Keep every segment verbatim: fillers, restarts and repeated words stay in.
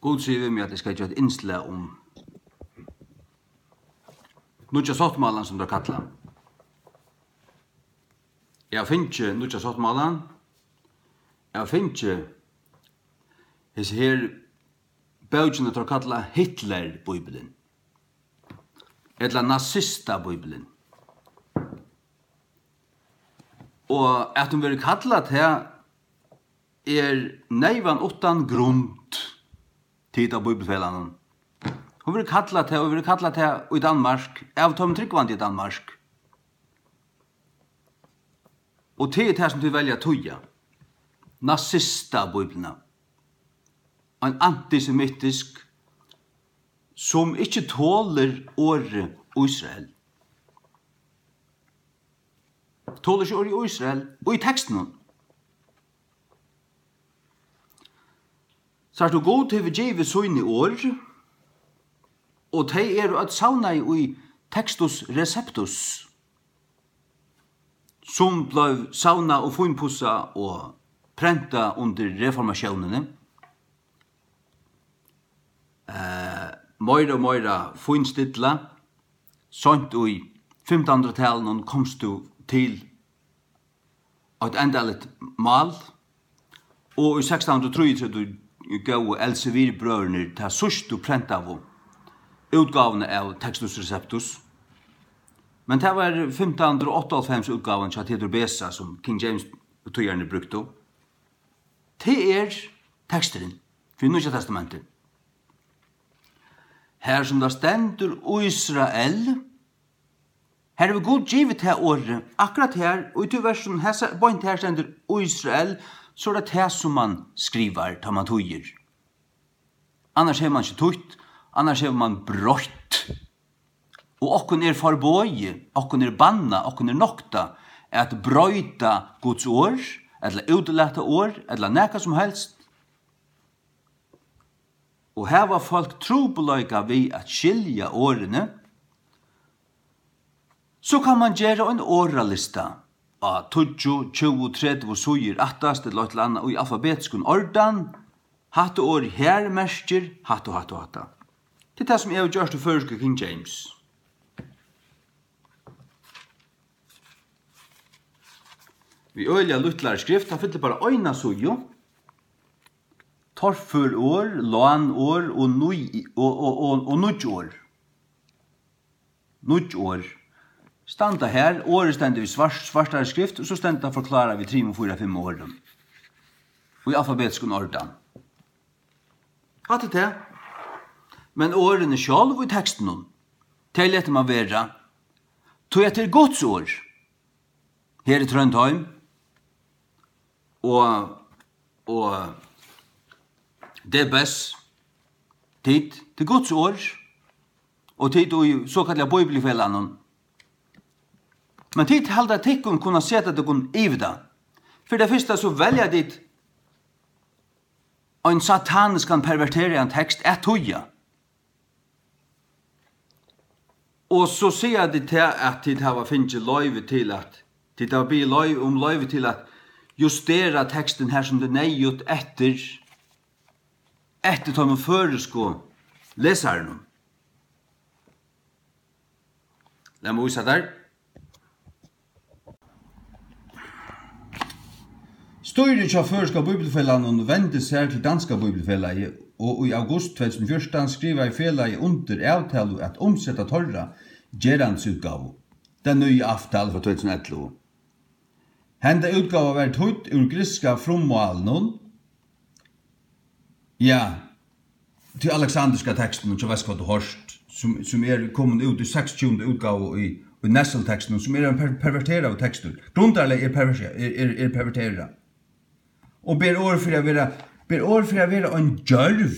Gud sigur við meg, at eg skal gera eitt innslag um nýggja sáttmálan, sum teir kalla. Eg havi fingið nýggja sáttmálan. Eg havi fingið hesi her bókina, teir kalla Hitler-bíbilin, ella nazista-bíbilin. Og at hon verður kallað tað, er neyvan uttan grund, tit á Bíbliufelagnum. Hon verður kallað tað, og verður kallað tað í Danmark, av teimum trúgvandi í Danmark. Og tað er tað, sum tit velja at týða. Nazista-bíbliuna. Ein antisemitisk, sum ikki tolir orðið Ísrael. Tolir ikki orðið Ísrael í tekstinum. Sært tú, Gud hevur givið síni orð, og tey eru øll savnaði í Textus Receptus, sum bleiv savnað og fínpussað og prentað undir reformatiónini. Eh, meira og meira fínstillað. Seint í fimtan hundrað-talinum komst tú til eitt endaligt mál, og í sekstan hundrað og trýogtretivu góvu Elsevier-brøðurnir ta síðstu prentaðu útgávuna av Textus Receptus. Men tað var fimtan hundrað og áttaoghálvfems útgávan hjá Theodor Beza, sum King James týðararnir brúktu. Tað er teksturin fyri Nýggja Testamentið. Har sum tað stendur Ísrael, har hevur Gud givið tað orðið, akkurát har, og í tí versinum, hesa, beint har stendur Ísrael, so er tað tað, sum mann skrivar, tá mann týðir. Annars hevur mann ikki týtt, annars hevur mann broytt. Og okkum er forboðið, okkum er bannað, okkum er noktað at broyta Guds orð, ella útlata orð, ella nakað sum helst. Og hava fólk trupulleika við at skilja orðini, so kann mann gera ein orðalista á tíggju, tjúgu, tretivu síður aftast, ella eitt ella annað í alfabetiskum ordan. Hatta orðið her merkir hatta og hatta og hatta. Tað er tað, sum eg havi gjørt í føroysku King James. Við øgiliga lítlari skrift, hann fyllir bara eina síðu. Torfør orð, lánorð og ný, og, og, og, og nýggj orð. Nýggj orð standa har. Orðið stendur við svart, svartari skrift, og so stendur tað forklárað við trimum, fýra, fimm orðum í alfabetiskum ordan. Hatta er tað. Men orðini sjálv í tekstinum, tey letur mann vera, tí at tað er Guds orð. Her í Trøndheim og, og Debes, tit, tað er Guds orð, og tit í sokallaða Bíbliufelagnum. Men tit halda, at tykkum kunna seta tykkum yvir tað. Fyri tað fyrsta, so velja tit ein sataniskan, perverteraðan tekst at týða. Og so siga tit tað, at tit hava fingið loyvi til at, tit hava biðið loyvi, um loyvi til at justera tekstin har, sum tað er neyðugt eftir, eftir teimum føroysku lesarunum. Lat meg vísa tær. Stýrið hjá Føroyska Bíbliufelagnum vendi sær til Danska Bíbliufelaget, og í august tvey túsund og fjúrtan skrivaði felagið undir avtalu at umseta teirra gerandisútgávu, Den Nye Aftal frá tvey túsund og ellivu. Henda útgáva var týdd úr grikska frummálinum, ja, tí aleksandriska tekstinum hjá Westcott og Hort, sum, sum er komin út í seksogtjúgundu útgávu í, í Nessel-tekstinum, sum er ein per-, perverteraður tekstur. Grundarlag er perverse-, er, er, er perverterað. Og ber orð fyri at vera, ber orð fyri at vera ein djørv,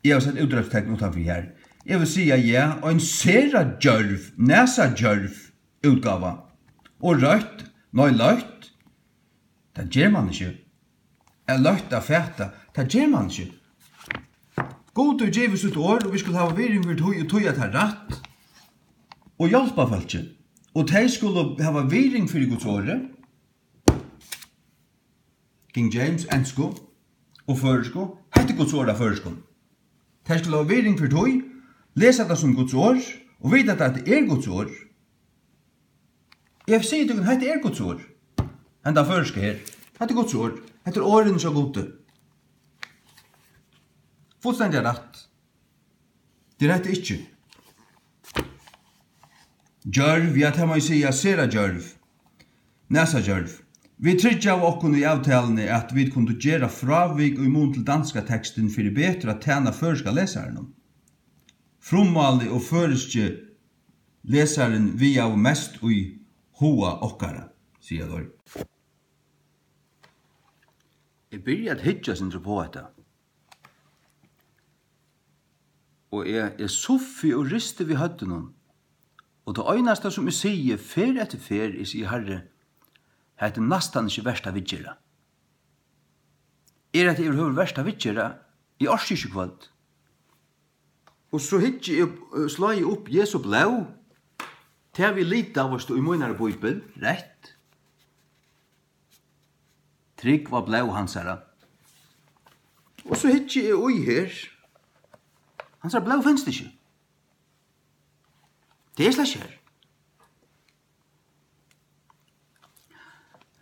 eg havi sett útrópstekn uttanfyri har. Eg vil siga, ja, ein sera djørv, nasadjørv útgáva. Og røtt, nei, løtt, tað ger mann ikki. Er løtt at fata, tað ger mann ikki. Gud hevur givið sítt orð, og vit skulu hava virðing fyri tí og týða tað rætt og hjálpa fólki. Og tey skulu hava virðing fyri Guds orði. King James, ensku, og føroysku. Hetta er Guds orð á føroyskum. Tey skulu hava virðing fyri tí, lesa tað sum Guds orð og vita, at tað er Guds orð. Eg sigi tykkum, hetta er Guds orð. Henda føroyska her, hetta er Guds orð. Hetta er orðini hjá Gudi. Fullstendiga rætt. Tað er hetta ikki. Djørv, ja, tað má eg siga, sera djørv. Nasdjørv. Vit tryggjaðu okkum í avtaluni, at vit kundu gera frávik í mun til danska tekstin fyri betur at tæna føroyska lesaranum. Frummálið og føroyski lesarin vigaðu mest í huga okkara, siga teir. Eg byrji at hyggja eitt sindur upp á hetta. Og eg, eg suffi og risti við høvdinum. Og tað einasta, sum eg sigi ferð eftir ferð, eg sigi, Harri, hetta er næstan ikki vert at viðgera. Er hetta yvirhøvur vert at viðgera? Eg orki ikki í kvøld. Og so hyggi eg upp, eh, slái eg upp Jesu blóð. Tað við lita, veitst tú, í mínari bíbel, rætt. Trúgv á blóð hansara. Og so hyggi eg í her. Hansara blóð finst ikki. Tað er slett ikki her.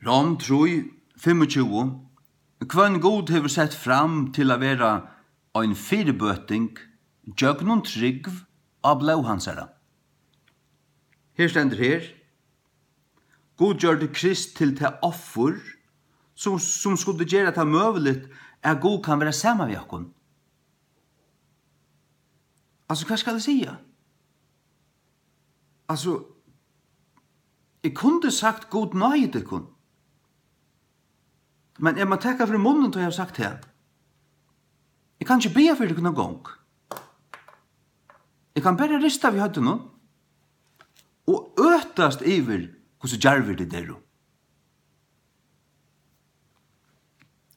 Rom trý, fimmogtjúgu. Hvønn Gud hevur sett fram til at vera ein fyribøting gjøgnum trúgv á blóð hansara. Her stendur her, Gud gjørdi Krist til tað offur, sum, sum skuldi gera tað møguligt, at Gud kann vera saman við okkum. Altso, hvat skal eg siga? Altso, eg kundi sagt, Gud náði tykkum. Men eg má taka fyri munnin, tá eg havi sagt tað. Eg kann ikki biðja fyri tykkum eina gong. Eg kann bara rista við høvdinum og øtast yvir, hvussu djarvir tit eru.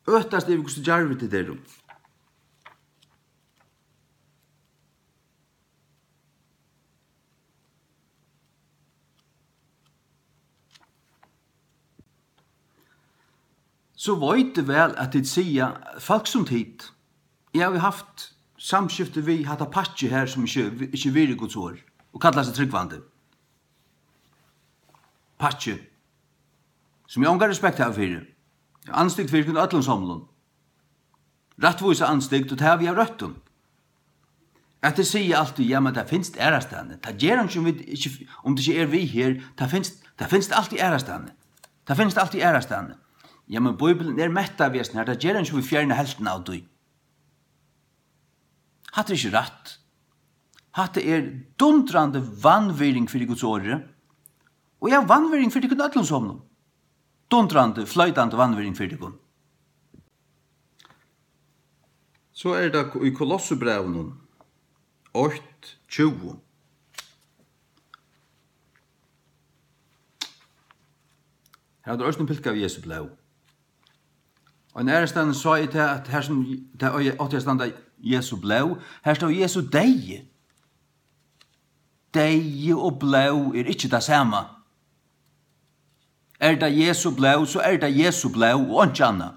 Øtast yvir, hvussu djarvir tit eru. So veit eg væl, at tit siga, fólk sum tit, eg havi havt samskifti við hatta pakki her, sum ikki, ikki virðir Guds orð, og kallar seg trúgvandi. Pakki, sum eg ongan respekt havi fyri. Andstygd fyri øllum somlum. Rættvísa andstygd, og tað havi eg av røttum. At tey siga altíð, ja, men tað finst aðrastaðni. Tað ger einki, um vit ikki, um tað ikki er við her, tað finst, tað finst altíð aðrastaðni. Tað finst altíð aðrastaðni. Ja, men Bíblian er mettað við hesum her, tað ger einki, um vit fjerna helvtina av tí. Hatta er ikki rætt. Hatta er dundrandi vanvirðing fyri Guds orði, og eg havi vanvirðing fyri tykkum øllum somlum. Dundrandi, floytandi vanvirðing fyri tykkum. So er tað í Kolossubrævinum eitt tjúgu. Har er eisini pilkað við Jesu blóð. Og ein aðrastaðni sá eg tað, at har sum tað átti at standa Jesu blóð, har stóð Jesu deyði. Deyði og blóð er ikki tað sama. Er tað Jesu blóð, so er tað Jesu blóð og einki annað.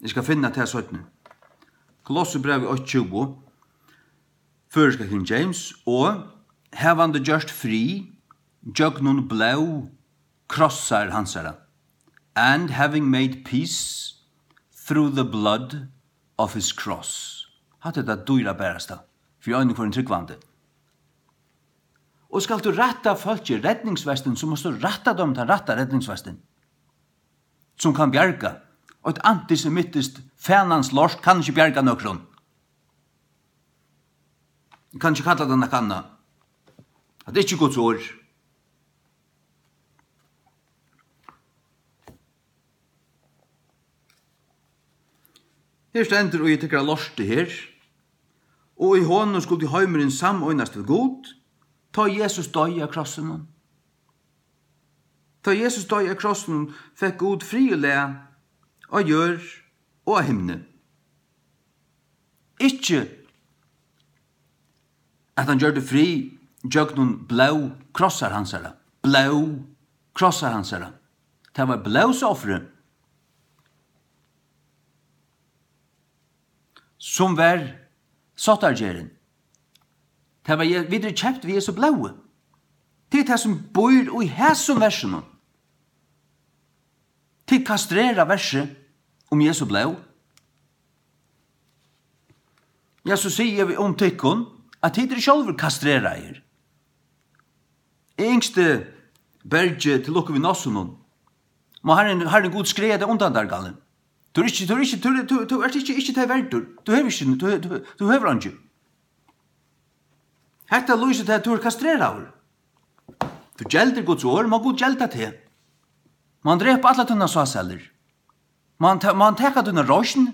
Eg skal finna tað seinni. Kolossubrævið eitt tjúgu, føroyska King James, og havandi gjørt frið gjøgnum blóð krossar hansara, and having made peace through the blood of his cross. Hatta er tað dýrabarasta fyri einum hvørjum trúgvandi. Og skalt tú rætta fólki redningsvestin, so mást tú rætta teimum tann rætta redningsvestin, sum kann bjarga. Eitt antisemitiskt fanans lort kann ikki bjarga nøkrum. Eg kann ikki kalla tað nakað annað. Hatta er ikki Guds orð. Her stendur í tykkara lorti her: "Og í honum skuldi heimurin sameinast við Gud." Tá Jesus doyði á krossinum, tá Jesus doyði á krossinum, fekk Gud frið og lag á jørð og á himni. Ikki at hann gjørdi frið gjøgnum blóð krossar hansara. Blóð krossar hansara. Tað var blóðsoffrið. sum var sáttargerðin. Tað var, vit eru keypt við Jesu blóði. Tað er tað, sum býr í hesum versinum. Tit kastrera versið um Jesu blóð. Ja, so sigi eg um tykkum, at tit eru sjálvir kastreraðir. Eg ynskti Bergi til lukku við nossunum. Má Harrin, Harrin Gud skræða teg undan, Dargalin. Tú er ikki, tú er ikki, tú, tú, tú ert ikki, ikki tað verdur. Tú hevur ikki, tú, tú, tú hevur einki. Hetta lýsir tað, at tú ert kastreraður. Tú geldur Guds orð, má Gud gelda teg. Má hann drepa allar tínar sáðselir. Má hann ta-, má hann taka tína roysn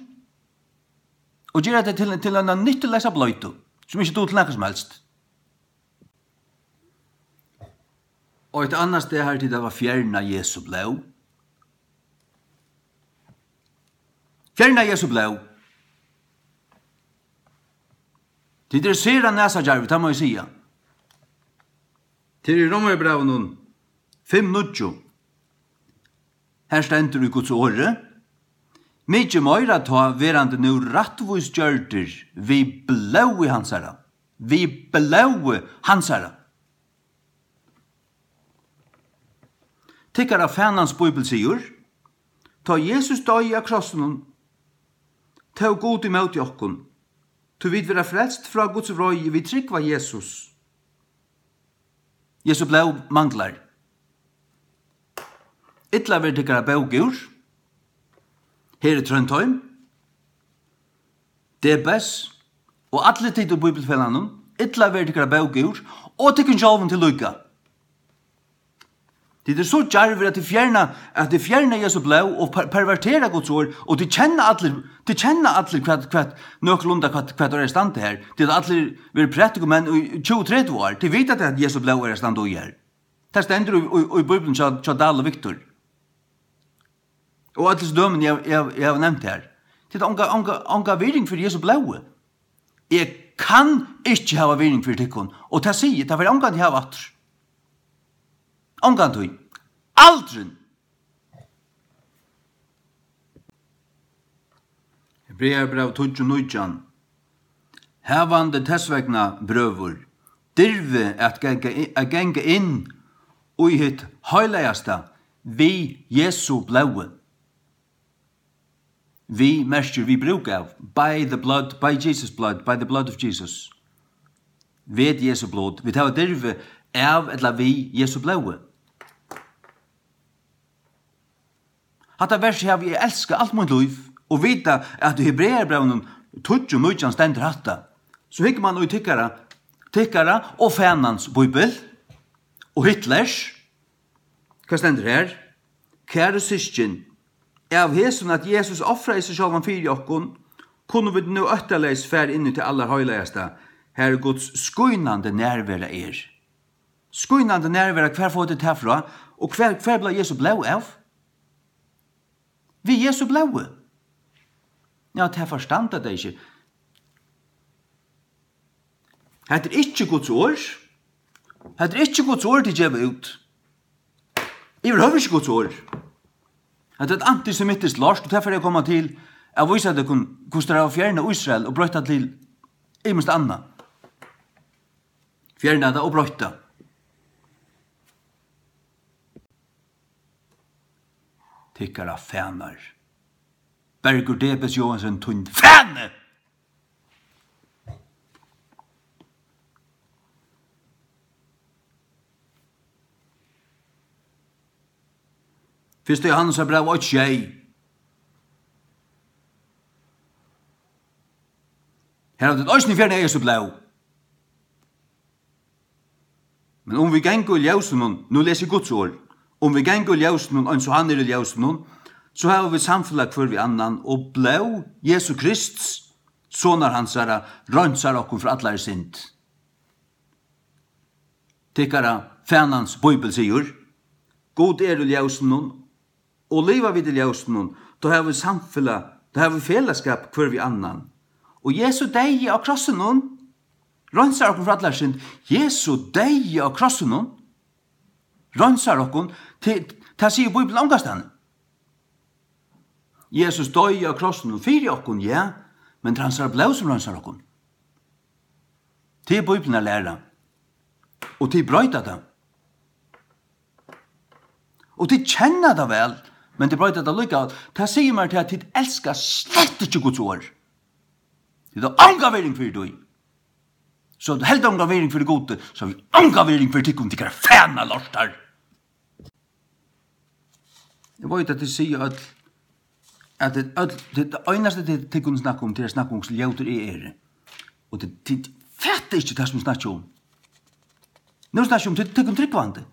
og gera teg til, til eina nyttuleysa bløtu, sum ikki dugir til nakað sum helst. Og eitt annað stað har tit hava fjernað Jesu blóð. Fjernað Jesu blóð. Tit eru sera nasadjarvir, tað má eg siga. Tit eru í Rómarbrævinum fimm níggju. Her stendur í Guds orði: Mikið meira tá, verandi nú rættvís gjørdir við blóði hansara. Við blóði hansara. Tykkara fanans bíbel sigur: Tá Jesus doyði á krossinum, tók Gud ímóti okkum, tí vit verða frelst frá Guds vreiði við trúgv á Jesus. Jesu blóð manglar. Illa verður tykkara bók úr. Her er Tróndheim, Debes og allir tit úr Bíbliufelagnum. Illa verður tykkara bók úr, og tykkum sjálvum til líka. Tit eru so djarvir, at tit fjerna, at tit fjerna Jesu blóð og per-, pervertera Guds orð, og tit kenna allir, tit kenna allir, hvat, hvat, nøkulunda, hvat, hvat er at standa her. Tit hava allir verið prædikumenn í tjúgu, tretivu ár. Tit vita, at Jesu blóð er at standa í her. Tað stendur í, í, í Bíbliuni hjá, hjá Dahl og Victor. Og øll hesi dømini, eg, eg, eg havi nevnt her. Tit hava onga, onga, onga virðing fyri Jesu blóði. Eg kann ikki hava virðing fyri tykkum. Og tað sigi eg, tað fari eg ongantíð hava aftur. Ongantíð. Aldrin. Hebrearabræv tíggju nítjan. Havandi tess vegna, brøður, dirvi at ganga i-, at ganga inn í hitt heilagasta við Jesu blóði. Við merkir við brúk av, by the blood, by Jesus' blood, by the blood of Jesus. Við Jesu blóð. Vit hava dirvi av ella við Jesu blóði. Hatta versið havi eg elskað alt mítt lív, og vita, at í Hebrearabrævinum tíggju nítjan stendur hatta. So hyggur mann í tykkara, tykkara og fanans bíbel, og Hitlers. Hvat stendur her? Kæru systkin, av hesum, at Jesus ofraði seg sjálvan fyri okkum, kunnu vit nú óttaleys fara inn í tað allarheilagasta, har Guds skínandi nærvera er. Skínandi nærvera, hvar fáa tit tað frá? Og hvar, hvar bleiv Jesu blóð av? Við Jesu blóði. Ja, tað forstanda tey ikki. Hetta er ikki Guds orð. Hetta er ikki Guds orð, tit geva út. Yvirhøvur ikki Guds orð. Hetta er eitt antisemitiskt lort, og tað fer eg at koma til at vísa tykkum, hvussu teir hava fjernað Ísrael og broytt tað til ymiskt annað. Fjerna tað og broytt tað. Tykkara fanar. Bergur Debes Johansen, tín fani! Fyrsta Jóhannesar bræv eitt sjey. Her hava tit eisini fjerna Jesu blóð. Men um vit ganga í ljósinum, nú lesi eg Guds orð, um vit ganga í ljósinum, eins og hann er í ljósinum, so hava vit samfelag hvør við annan, og blóð Jesu Krists, sonar hansara, reinsar okkum frá allari synd. Tykkara fanans bíbel sigur: Gud er í ljósinum, og liva vit í ljósinum, tá hava vit samfelag, tá hava vit felagsskap hvør við annan. Og Jesu deyði á krossinum reinsar okkum frá allari synd. Jesu deyði á krossinum reinsar okkum, til, tað sigur Bíblian ongastaðni. Jesus doyði á krossinum fyri okkum, ja, Men tað er hansara blóð, sum reinsar okkum. Tað er Bíblian at læra. Og tit broyta tað. Og tit kenna tað væl, men tit broyta tað líka. Tað sigur mær til, at tit elska slett ikki Guds orð. Tit hava onga virðing fyri tí. So tit hava onga virðing fyri Gudi, so hava onga virðing fyri tykkum, tykkara fana lortar. Eg veit, at tit siga øll, at tit øll, tit, tað einasta, tit, tit kunnu snakka um, tað er at snakka um, hvussu ljótur eg eri. Og tit, tit fata ikki tað, sum eg snakki um. Nú snakki eg um, tit, tit kunnu trúgvandi.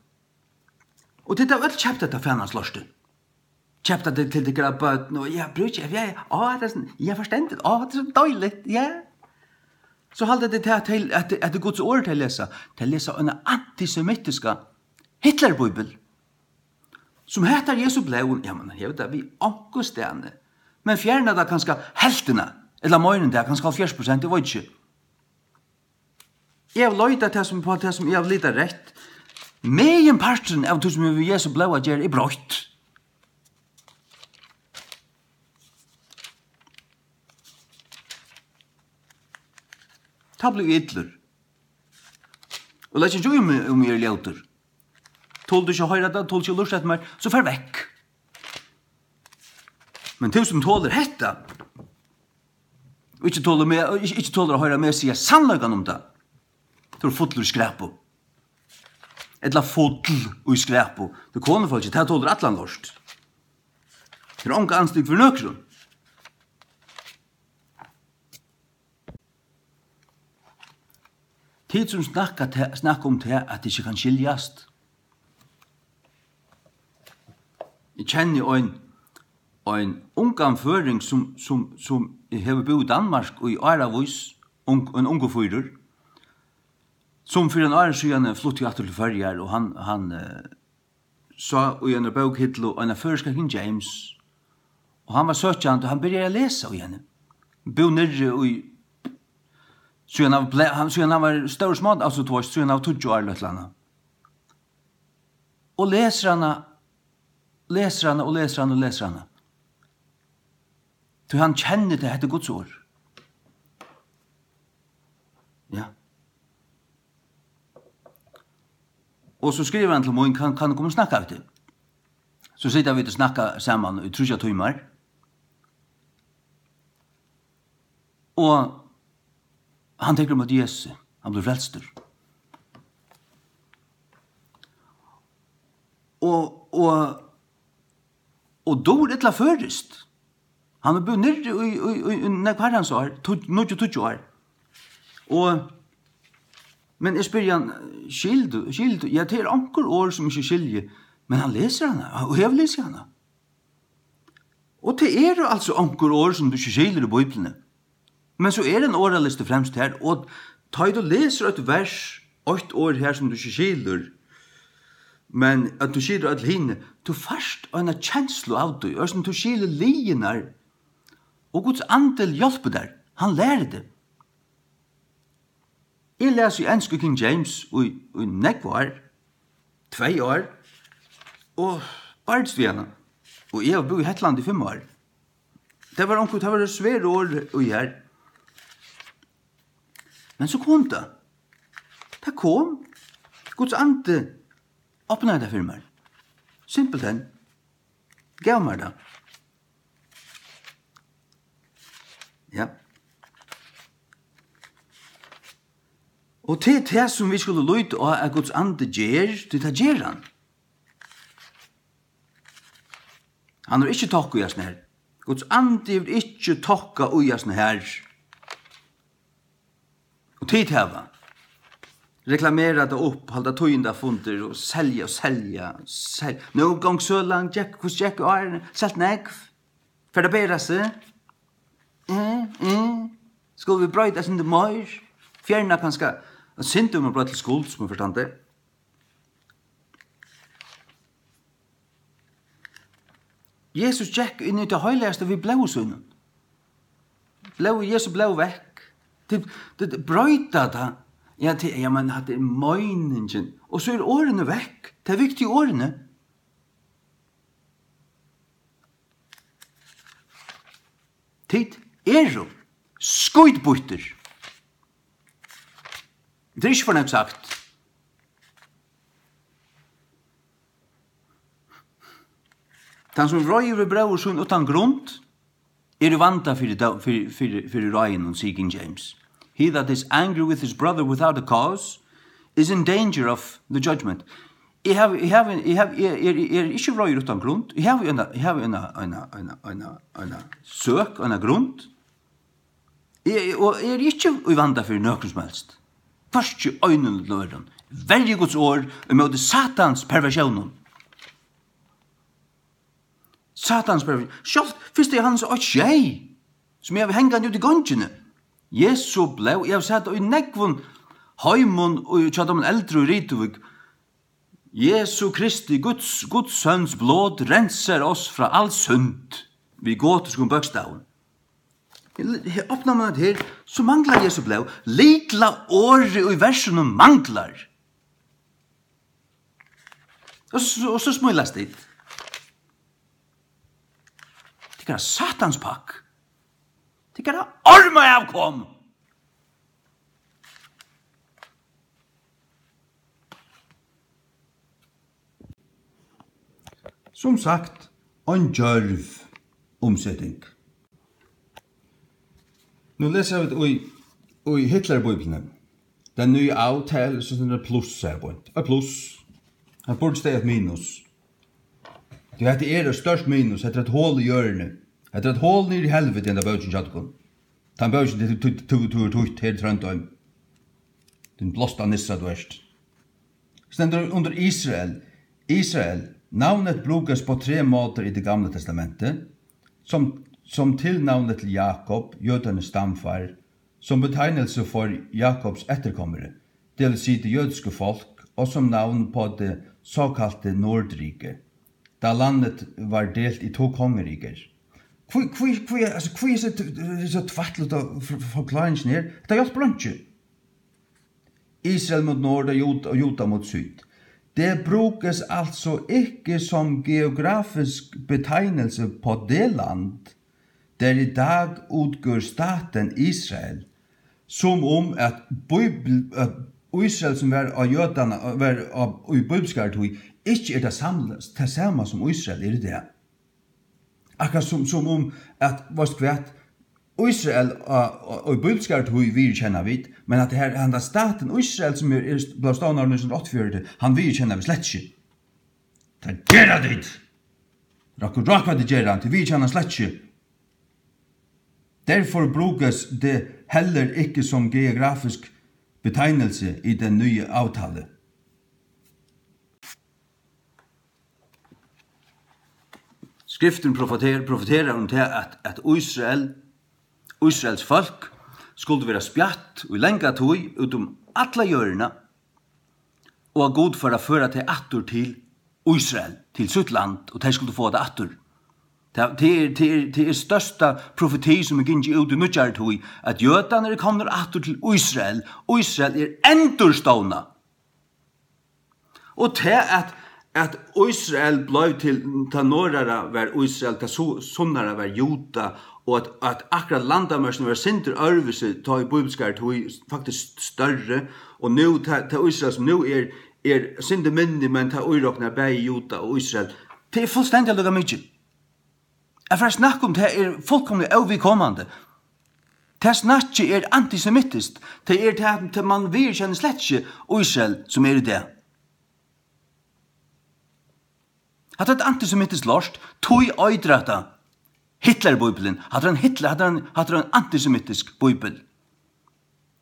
Og tit hava øll keypt hetta fanans lortið. Keypt tað til, til tykkara børn, og ja, brúki, ja, ja, á, tað er sånn, ja, forstendigt, á, tað er so deiligt, ja. So halda tit, at, at, at, at tað er Guds orð, tey lesa. Tey lesa eina antisemitiska Hitlerbíbel, sum hatar Jesu blóð. Ja, men hevur tað við onkustaðni. Men fjerna tað kanska helvtina, ella meira enn tað, kanska hálvfjerðs prosent, eg veit ikki. Eg havi leitað tað sum, upp á tað sum eg havi litið rætt. Meginparturin av tí sum hevur við Jesu blóð at gera er broytt. Tá blívi eg illur. Og legg ikki í meg, um eg eri ljótur. Tolir tú ikki at hoyra tað, tolir tú ikki at lurta eftir mær, so far vekk. Men tú sum tolir hetta, og ikki tolir meg, og ikki, ikki tolir at hoyra meg siga sannleikan um tað, tú ert fullur í skræpu. Ella full í skræpu. Tú konufólkið, tað tolir allan lort. Tað er onga andstygd fyri nøkrum. Tit sum snakka te-, snakka um tað, at tað ikki kann skiljast. Eg kenni ein, ein ungan føroying, sum, sum, sum hevur búð í Danmark í áravís, ung, ein ungur fýrur, sum fyri ein ári síðani flutti aftur til Føroyar, og hann, hann, eh, sá í eini bókahillu eina føroyska King James, og hann var søkjandi, og hann byrjaði at lesa í henni. Búð niðri í, síðan hann var ble-, hann, síðan hann var stórur smá-, altso, tú veist, síðan hann var tíggju ár, ella eitt ella annað. Og lesur hana, lesur hana og lesur hana og lesur hana. Tí hann kennir tað, hetta er Guds orð. Ja. Og so skrivar hann til mín, kann, kann eg koma og snakka við teg? So sita vit og snakka saman í tríggjar tímar. Og hann tekur ímóti Jesusi, hann blívur frelstur. Og, og, og dugir illa føroyskt. Hann hevur búð niðri í, í, í, í nógv harrans ár, tu-, níggju, tíggju ár. Og, men eg spyrji hann, "Skilur tú, skilur tú?" Ja, tað er onkur orð, sum eg ikki skilji, men hann lesur hana, og hevur lisið hana. Og tað eru altso onkur orð, sum tú ikki skilur í Bíbliuni. Men so er ein orðalisti fremst her, og tá ið tú lesur eitt vers, eitt orð her, sum tú ikki skilur, men at tú skilur øll hini, tú fært eina kenslu av tí, og sum tú skilur liðirnar, og Guds andi hjálpir tær, hann lærir teg. Eg las í ensku King James í, í nógv ár, tvey ár, og bardist við hana. Og eg havi búð í Hetlandi í fimm ár. Tað var onkur, tað var svær orð í har. Men so kom tað. Tað kom. Guds andi opnaði tað fyri mær. Simpelthen. Gav mær tað. Ja. Og tað er tað, sum vit skulu líta á, at Guds andi ger, tí tað ger hann. Hann hevur ikki tokka í hasum her. Guds andi hevur ikki tokka í hasum her. Og tit hava reklamerað tað upp, halda tíðindafundir og selja og selja, sel-, nú gongur sølan, gekk, hvussu gekk árini? Selt nógv? Fer tað bera seg? Eh, eh. Skulu vit broyta eitt sindur meir? Fjerna kanska eitt sindur, um at broyta til skuld, sum eg forstandi. Jesus gekk inn í tað heilagasta við blóði sínum. Blóð, Jesu blóð vekk. Tit, tit broyta tað. Ja, tit, ja, men hatta er meiningin. Og so eru orðini vekk. Tað eru viktigu orðini. Tit eru. Skítbýttur. Tað er ikki for nógv sagt. Tann sum reiðir við bróður sín uttan grund, er í vanda fyri dó-, fyri, fyri, fyri ráðinum, sigur King James. He that is angry with his brother without a cause is in danger of the judgment. Eg havi, eg havi, eg havi, eg, eg, eg eri ikki reiður uttan grund. Eg havi eina, eg havi eina, eina, eina, eina, eina søk, eina grund. Eg, eg, og eg eri ikki í vanda fyri nøkrum sum helst. Hvørki einum ella øðrum. Verji Guds orð ímóti Satans perversjónum. Satans brev. Sjálvt fyrsta Jóhannes eitt sjey, sum eg havi hangandi úti í gongini. Jesu blóð, eg havi sæð tað í nógvum heimum og hjá teimum eldru í Rituvík. Jesu Kristi, Guds, Guds Søns blod rensar oss frá all synd við gotiskum bókstavum. Eg l-, eg opna man her, so manglar Jesu blóð. Lítla orðið í versinum manglar. Og so, og so smílast tit. Tykkara satans pakk. Tykkara ormaavkom. Sum sagt, ein djørv umseting. Nú lesa vit í, í Hitlerbíbliuni. Den nye aftale, so stendur pluss her beint. Eitt pluss. Her burdi staðið eitt minus. Tí hetta er eitt stórt minus. Hetta er eitt hol í jørðini. Hetta er eitt hol niður í helviti, henda bókin hjá tykkum. Tann bókin, tú, tú, tú, tú ert her í Tróndarhólmi. Tín blásta nissa, tú ert. Stendur undir Israel. Israel. Navnet brukes på tre måter i Det gamle testamentet, som, som tilnavnet til Jakob, jødernes stamfar, som betegnelse for Jakobs etterkommere, det vil sige det jødiske folk, og som navn på det såkaldte Nordrike, da landet var delt i to kongeriker. Hví, hví, hví, altso, hví er so, so tvætligt at for-, forklaringin her? Hetta hjálpir einki. Israel mot nord og Jud-, og Juda mot syd. Det brukes altså ikke som geografisk betegnelse på det land, der i dag udgør staten Israel, som om at Bibel-, at Israel, sum var á jødana, var á, í bíbliskari tíð, ikki er tað samla-, tað sama sum Israel er í dag. Akkurát sum, sum um at, veitst hvat, Ísrael á, á, í bíbliskari tíð viðurkenna vit, men at her, handa statin Ísrael, sum er, er bleiv stovnaður nítjan hundrað og áttaogfjøruti, hann viðurkenna vit slett ikki. Tað gera tit! Rakkur rakk, hvat tit gera, tit viðurkenna slett ikki. Derfor brukes det heller ikke som geografisk betegnelse i den nye aftale. Skriftin profeter-, profeterar um tað, at, at Ísrael, Ísraels fólk, skuldi vera spjatt í langa tíð út um alla jørðina, og at Gud fór at føra tey aftur til Ísrael, til sítt land, og tey skuldu fáa tað aftur. Tað, tað er, tað er, tað er størsta profeti, sum er gingið út í nýggjari tíð, at jødarnir eru komnir aftur til Ísrael. Ísrael er endurstovnað. Og tað, at, at Ísrael bleiv til, tað norðara var Ísrael, tað su-, sunnara var Juda, og at, at akkurát landamørkini var sindur øðrvísi, tá í bíbliskari tíð, faktiskt størri, og nú, tað, tað Ísrael, sum nú er, er sindur minni, men tað íroknar bæði Juda og Ísrael. Tað er fullstendiga líka mikið. At fara at snakka um tað er fullkomiliga óviðkomandi. Tað snakkið er antisemitiskt. Tað er tað, at man viðurkennir slett ikki Ísrael, sum er í dag. Hatta er eitt antisemitiskt lort. Tí eitur hatta Hitlerbíblian. Hatta er ein Hitler, hatta er ein, hatta er ein antisemitisk bíbel.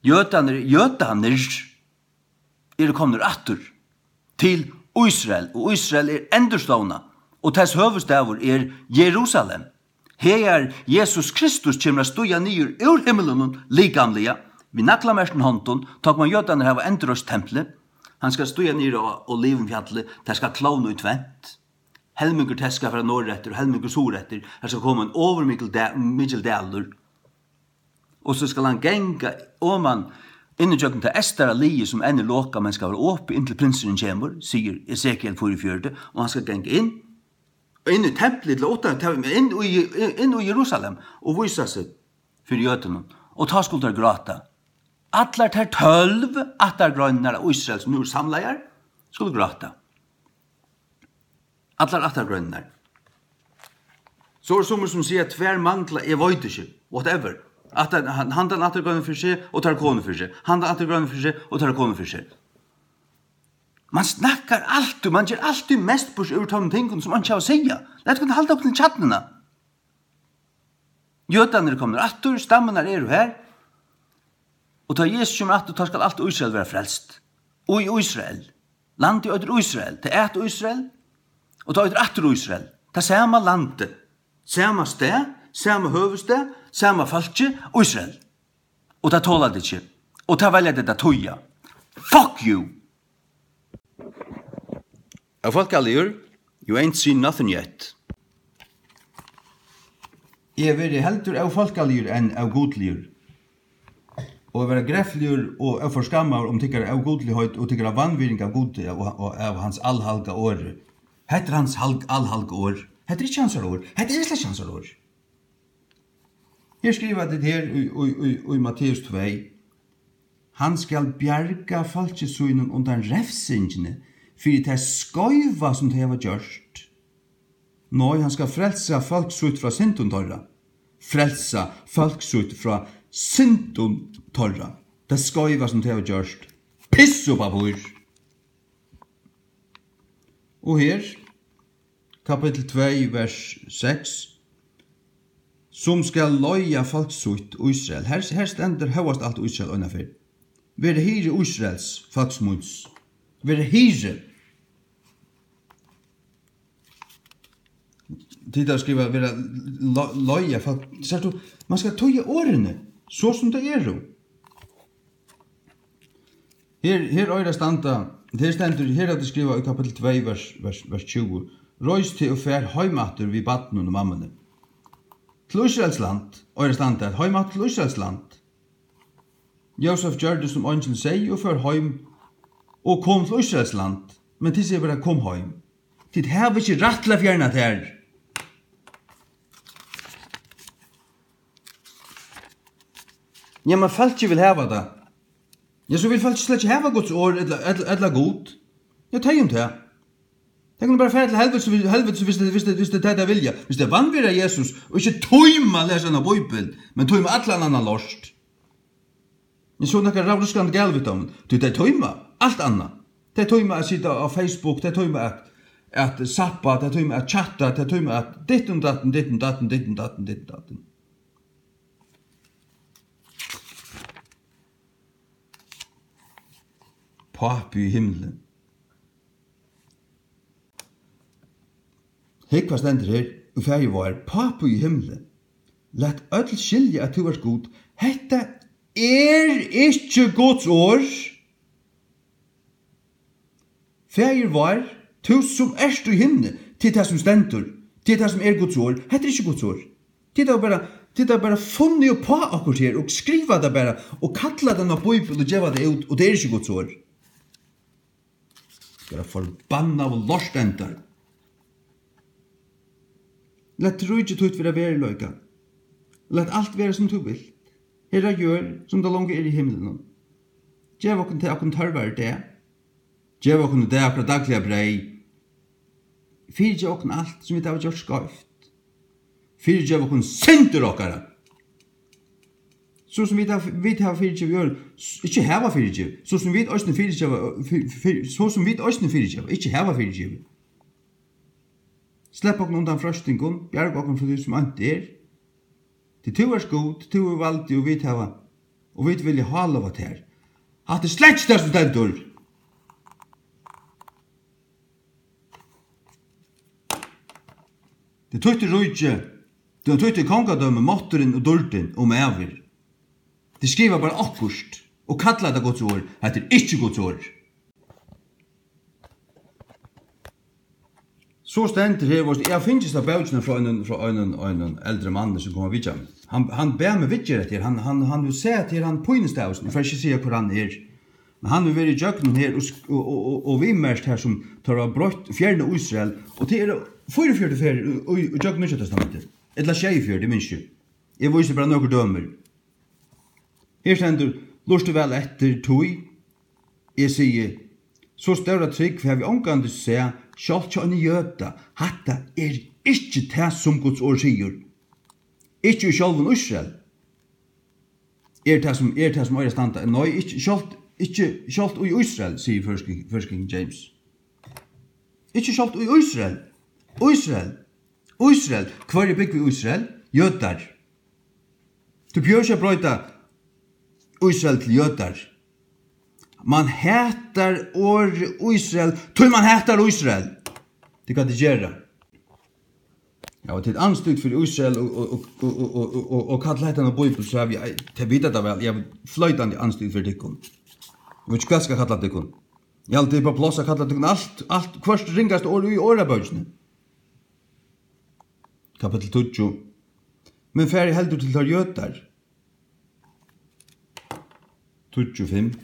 Jødarnir, jødarnir eru komnir aftur til Ísrael, og Ísrael er endurstovnað, og tess høvuðsstaður er Jerusalem. Hagar Jesus Kristus kemur at stíga niður úr himlinum likamliga, við naglamerktum hondum, tá koma jødarnir hava endurreist templið. Hann skal stíga niður á Olivfjallið, tað skal klovna í tvent. Helmingur tess skal fara norðureftir og helmingur suðureftir. Har skal koma ein ovurmikil da-, mikil dalur. Og so skal hann ganga oman inn ígjøgnum tað eystara liðið, sum enn er lokað, men skal vera opið, inntil prinsurin kemur, sigur Esekiel fýraogfjøruti, og hann skal ganga inn, inn í templið, til uttan, til, inn í, inn í Jerusalem, og vísa seg fyri jødunum. Og tá skuldu teir gráta. Allar tær tólv ættargreinarnar av Ísrael, sum nú eru samlaðar, skulu gráta. Allar ættargreinarnar. So eru summir, sum siga, tvær mangla, eg veit ikki, whatever. Ættar-, han-, handan ættargreinin fyri seg, og tær konur fyri seg. Handan ættargreinin fyri seg, og tær konur fyri seg. Man snakkar altíð, man ger altíð mest burtur úr teimum tingum, sum einki hava at siga. Lat okkum halda okkum til kjarnuna. Jødarnir eru komnir aftur, stammarnar eru her. Og tá Jesus kemur aftur, tá skal alt Ísrael vera frelst. Og í Ísrael. Landið eitur Ísrael. Tað æt Ísrael, og tað eitur aftur Ísrael. Tað sama landið, sama stað, sama høvuðsstað, sama fólki, Ísrael. Og tað tola tey ikki. Og tað velja tey at týða. Fuck you! Ófólkaligur, you ain't seen nothing yet. Eg verði heldur ófólkaligur enn ógudligur. Og at vera grefligur og óforskammaður um tykkara ógudligheit og tykkara vanvirðing av Gudi og, og av hans alhalga orði. Hetta er hans halg-, alhalga orð. Hetta er ikki hansara orð. Hetta er slett ikki hansara orð. Her skriva tit her í, í, í, í Matteus tvey: Hann skal bjarga fólki sínum undan refsingini fyri tað skeiva, sum tey hava gjørt. Nei, hann skal frelsa fólk sítt frá syndum teirra. Frelsa fólk sítt frá syndum teirra. Tað skeiva, sum tey hava gjørt. Pissupapír! Og her, kapittul tvey, vers seks: Sum skal leiða fólk sítt, Ísrael. Her, her stendur hóast alt Ísrael einaferð. Verið hirði Ísraels, fólks míns. Verið hirði. Tit hava skrivað vera lo-, leiða fólk. Sært tú, man skal týða orðini, so sum tey eru. Her, her eigur at standa, her stendur, her er tað skrivað í kapittul tvey, vers, vers, vers tjúgu: Reis teg og far heim aftur við barninum og mammuni. Til Ísraels land, eigur at standa, heim aftur til Ísraels land. Jósef gjørdi, sum eingilin segði, og fór heim, og kom til Ísraels land. Men tit siga bara: Kom heim. Tit hava ikki rætt til at fjerna tær. Ja, men fólkið vil hava tað. Ja, so vil fólkið slett ikki hava Guds orð ella, ella, ella Gud. Ja, tey um tað. Tey kunnu bara fara til helvitis, helvitis, viss tað, viss tað, viss tað er tað, tey vilja. Viss tey vanvirða Jesus og ikki tíma at lesa eina bíbel, men tíma allan annan lort. Men so nakað rævruskandi galið við teimum. Tí tey tíma alt annað. Tey tíma at sita á Facebook, tey tíma at, at zappa, tey tíma at chatta, tey tíma at ditten datten, ditten datten, ditten datten, ditten datten. Pápi í himli. Hygg, hvat stendur her í Faðir vár: Pápi í himli, lat øll skilja, at tú ert Gud. Hetta er ikki Guds orð. Faðir vár, tú sum ert í himli, tað er tað, sum stendur, tað er tað, sum er Guds orð. Hetta er ikki Guds orð. Tit hava bara, tit hava bara funnið upp á okkurt her og skrivað tað bara og kallað tað eina bíbel og geva tað út, og tað er ikki Guds orð. Bara forbannaðu lortendar. Lat ríki títt vera veruleika. Lat alt vera, sum tú vilt. Her á jørð, sum tað longu er í himlinum. Gev okkum tað, okkum tørvar í dag. Gev okkum í dag okkara dagliga breyð. Fyrigev okkum alt, sum vit hava gjørt skeivt. Fyrigev okkum syndir okkara, so sum vit hava, vit hava fyrigivið øðrum, s-, ikki hava fyrigivið, so sum vit eisini fyrigeva, fyri, fyri, so sum vit eisini fyrigeva, ikki hava fyrigivið. Slepp okkum undan freistingum, bjarga okkum frá tí, sum ónt er. Tí tú ert Gud, tú hevur valdið, og vit hava, og vit vilja hálova tær. Hatta er slett ikki tað, sum stendur. Tað er títt ríki, tað er títt kongadømi, mátturin og dýrdin og maður. Tað skriva bara okkurt og kalla tað Guds orð. Hetta er ikki Guds orð. So stendur her, veitst, eg havi fingið hesa bókina frá einum, frá einum, einum eldri manni, sum kom at vitja meg. Hann, hann bað meg viðgera hetta her. Hann, hann, hann vil siga hetta her, hann pínustavurin. Eg fari ikki at siga, hvør hann er. Men hann hevur verið ígjøgnum her og sk-, og, og, og, og viðmerkt her, sum teir hava broytt, fjerna Ísrael, og tað eru fýraogfjøruti ferðir í, í, í gjøgnum Nýggja Testamentið, ella sjeyogfjøruti, eg minnist ikki. Eg vísi bara nøkur dømir. Her stendur: "Lurtið væl eftir, tí eg sigi, so stóra trúgv havi eg ongantíð sæð, sjálvt hjá einum jøda. Hatta er ikki tað, sum Guds orð sigur." Ikki í sjálvum Ísrael. Er tað, sum, er tað, sum eigur at standa? Nei, ikki sjálvt, ikki sjálvt í Ísrael, sigur føroyski, føroyski King James. Ikki sjálvt í Ísrael. Ísrael. Ísrael. Hvørjir búgva í Ísrael? Jødar. Tú behøvir ikki at broyta Ísrael til jødar. Man hatar orðið Ísrael, tí man hatar Ísrael. Tað er hvat tey gera. Ja, og tit andstygd fyri Ísrael og, og, og kalla hetta eina bíbel, so havi eg, tey vita tað væl, eg havi floytandi andstygd fyri tykkum. Eg veit ikki, hvat skal kalla tykkum. Eg haldi, tað er bara pláss at kalla tykkum alt, alt, hvørt ringasta orð í orðabókini. Kapittul tíggju. Men farið heldur til teir jødar. Tíggju fimm.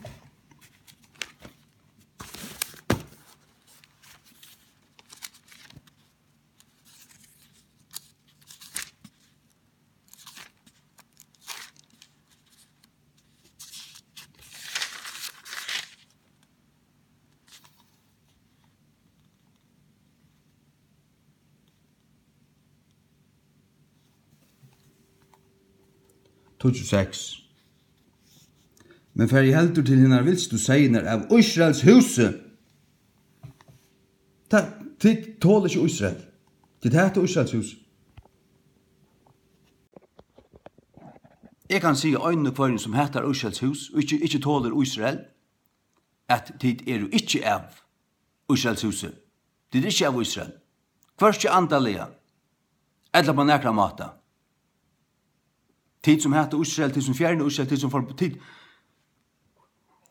Tíggju seks. Men farið heldur til hinar vilstu seyðirnar av Ísraels húsi. Ta, tit tola ikki Ísrael. Tit hata Ísraels hús. Eg kann siga einum og hvørjum, sum hatar Ísraels hús og ikki, ikki tolir Ísrael, at tit eru ikki av Ísraels húsi. Tit eru ikki av Ísrael. Hvørki andaliga, ella á nakran máta. Tit, sum hata Ísrael, tit, sum fjerna Ísrael, tit, sum for-, tit,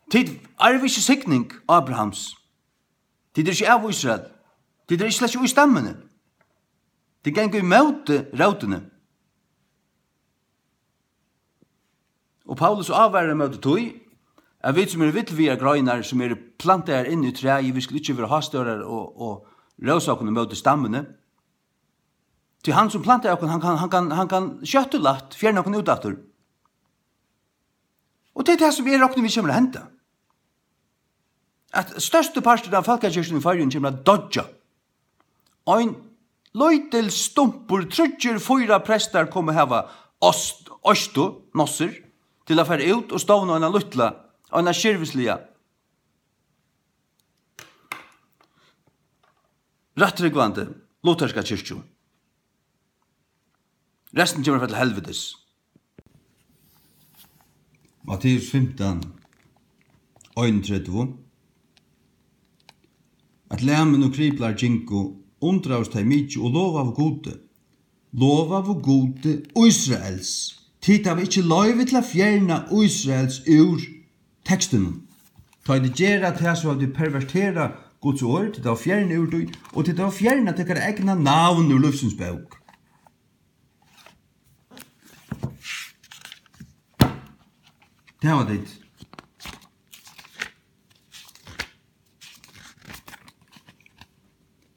tit arva ikki signing Abrahams. Tit eru ikki av Ísrael. Tit eru ikki, slett ikki í stammuni. Tit ganga ímóti rótini. Og Paulus ávarar ímóti tí, at vit, sum eru villviðar greinar, sum eru plantaðar inn í træið, vit skulu ikki vera hástjórar og, og rósa okkum ímóti stammuni. Tí hann, sum plantaði okkum, hann kann, hann kann, hann kann skjótt og lætt fjerna okkum út aftur. Og tað er tað, sum eg rokni við kemur at henda. At størsti partur av fólkakirkjuni í Føroyum kemur at doyggja. Ein lítil stumpur, tríggir, fýra prestar koma hava ost-, ostu, nossir, til at fara út og stovna eina lítla, eina skirvisliga, rættrúgvandi, lutherska kirkju. Restin kemur at fara til helvitis. Matteus fimtan, einogtretivu. At lamin og kriplar gingu, undraðust tey mikið og lovaðu Gudi. Lovaðu Gudi Ísraels. Tit hava ikki loyvi til at fjerna Ísraels úr tekstinum. Tá ið tit gera tað, so hava tit perverterað Guds orð, tit hava fjerna úr tí, og tit hava fjerna tykkara egna navn úr lívsins bók. Tað hava tit.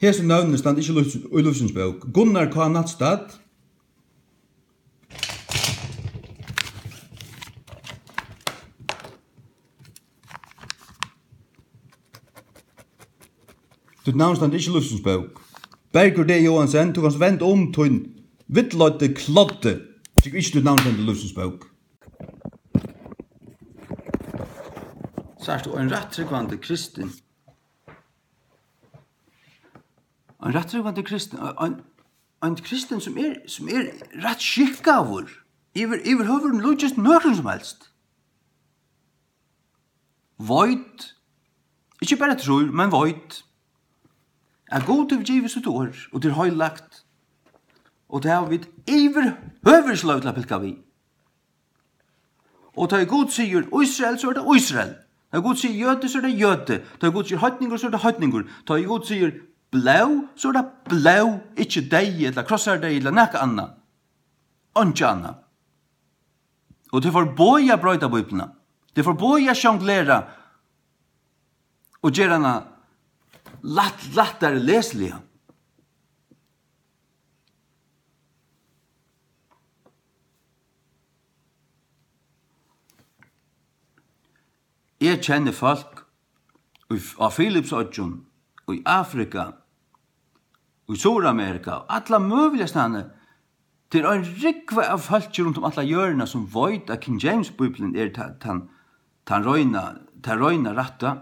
Hesi nøvnini standa ikki í lívs-, í lívsins bók. Gunnar K. Natstad. Títt navn stendur ikki í lívsins bók. Bergur D. Johansen, tú kanst venda um tín villleiddi kloddi. Tykir ikki, títt navn stendur í lívsins bók. Sært tú ein rættrúgvandi kristin? Ein rættrúgvandi kristin, ein, ein kristin, sum er, sum er rætt skikkaður yvir, yvirhøvur líkist nøkrum sum helst. Veit, ikki bara trýr, men veit, at Gud hevur givið sítt orð, og tað er heilagt, og tað hava vit yvirhøvur ikki loyvi til at pilka við. Og tá ið Gud sigur Ísrael, so er tað Ísrael. Tá ið Gud sigur jødi, so er tað jødi. Tá ið Gud sigur heidningur, so er tað heidningur. Tá ið Gud sigur blóð, so er tað blóð, ikki deyði ella krossardeyði ella nakað annað. Einki annað. Og tað er forboðið at broyta Bíbliuna. Tað er forboðið at sjonglera og gera hana lætt, lættari lesiliga. Eg kenni fólk í, á Filipsoyggjum, í Afrika, í Suðuramerika, og alla møguliga staðni. Tað er ein rúgva av fólki runt um alla jørðina, sum veit, at King James Bíblian er ta-, tann, tann reina, tað reina rætta,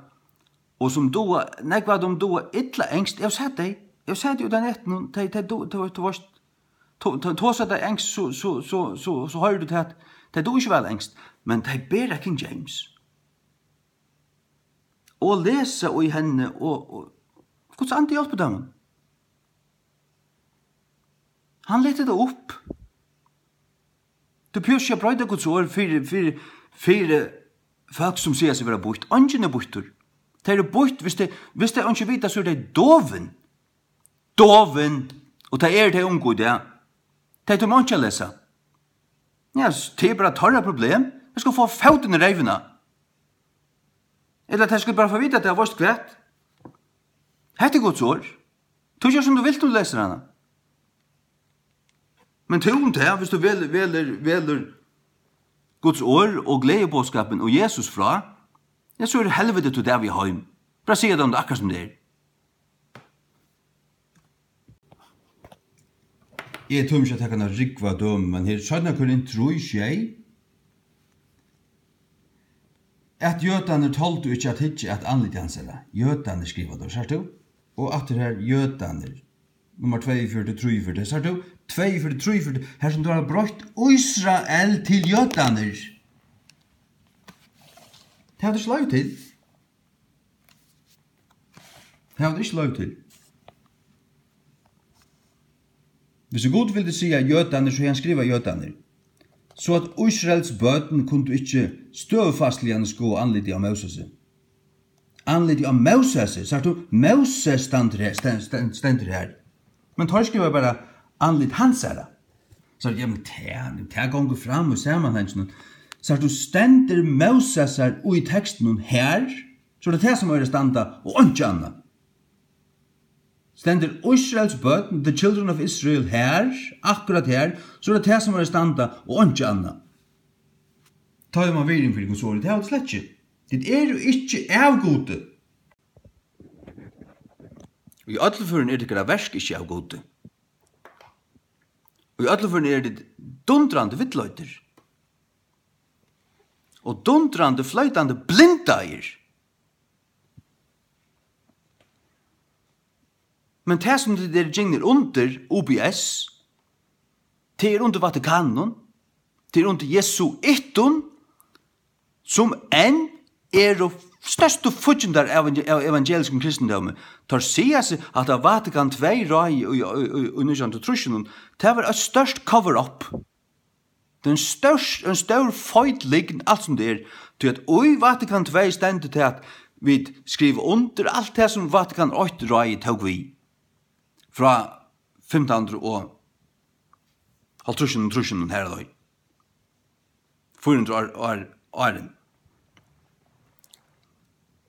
og sum duga, nógv av teimum duga illa enskt. Eg havi sæð tey, eg havi sæð tey út á netinum, tey, tey du-, tú, tú veitst, to-, to-, tosa tey enskt, so, so, so, so, so hoyrir tú tað, at tey duga ikki væl enskt, men tey bera King James. Og lesa í henni, og, og Guds andi hjálpir teimum. Hann letur tað upp. Tú behøvir ikki at broyta Guds orð fyri, fyri, fyri fólk, sum siga seg vera býtt. Eingin er býttur. Tey eru býtt, viss tey, viss tey einki vita, so eru tey dovin. Dovin. Og tað eru tey ungu í dag. Tey tíma einki at lesa. Ja, s-, tað er bara teirra problem. Tey skal fáa fótin í reyvina. Ella tey skulu bara fáa vita, at tað, veitst hvat? Hetta er Guds orð. Tú ger, sum tú vilt, um tú lesur hana. Men tú um tað, viss tú vel-, velur, velur Guds orð og gleðiboðskapin og Jesus frá, ja, so er helviti tú dag við heim. Bara siga teimum tað akkurát, sum tað er. Eg tími ikki at taka eina rúgvu av dømum, men her, seinna Korint trý sjey, at jødarnir toldu ikki at hyggja at andliti hansara. Jødarnir, skrivar tú, sært tú? Og aftur her, jødarnir. Nummar tveyogfjøruti, trýogfjøruti, sært tú? Tveyogfjøruti, trýogfjøruti, har sum tú hevur broytt Ísrael til jødarnir. Tað hevur tú ikki loyvi til. Tað hevur tú ikki loyvi til. Viss Gud vildi siga jødarnir, so hevði hann skrivað jødarnir. So at Ísraels børn kundu ikki støðufastliga skoða andlitið á Mósesi. Andlitið á Mósesi, sært tú, Móses stendur her, sten-, sten-, stendur her. Men teir skriva bara andlit hansara. So, ja, men tað, tað gongur fram í samanhanginum. Sært tú, stendur Mósesar í tekstinum her, so er tað tað, sum eigur at standa og einki annað. Stendur Ísraels børn, the children of Israel, her, akkurát her, so er tað tað, sum eigur at standa og einki annað. Tá hevur man virðing fyri Guds orði, tað hava tit slett ikki. Tit eru ikki av Gudi. Í øllum førum eru tykkara verk ikki av Gudi. Í øllum førum eru tit dundrandi villleiddir. Og dundrandi, floytandi blindaðir. Men tað, sum tit eru gingnir undir, U B S, tað er undir Vatikaninum, tað er undir jesuitum, sum enn eru størstu fíggindar av evangel-, av evangeliskum kristindómi. Teir siga seg, at Vatikan tvey ráðið í, í, í, í nítjan hundrað og trýssunum, tað var eitt stórt cover-up. Tað er ein stór, ein stór feit lygn, alt sum tað er. Tí at í Vatikan tvey stendur tað, at vit skriva undir alt tað, sum Vatikan eitt ráðið tók við frá fimtan hundrað og hálvtrýssunum, trýssunum, har er tað. Fýra hundrað ár, ár, árin.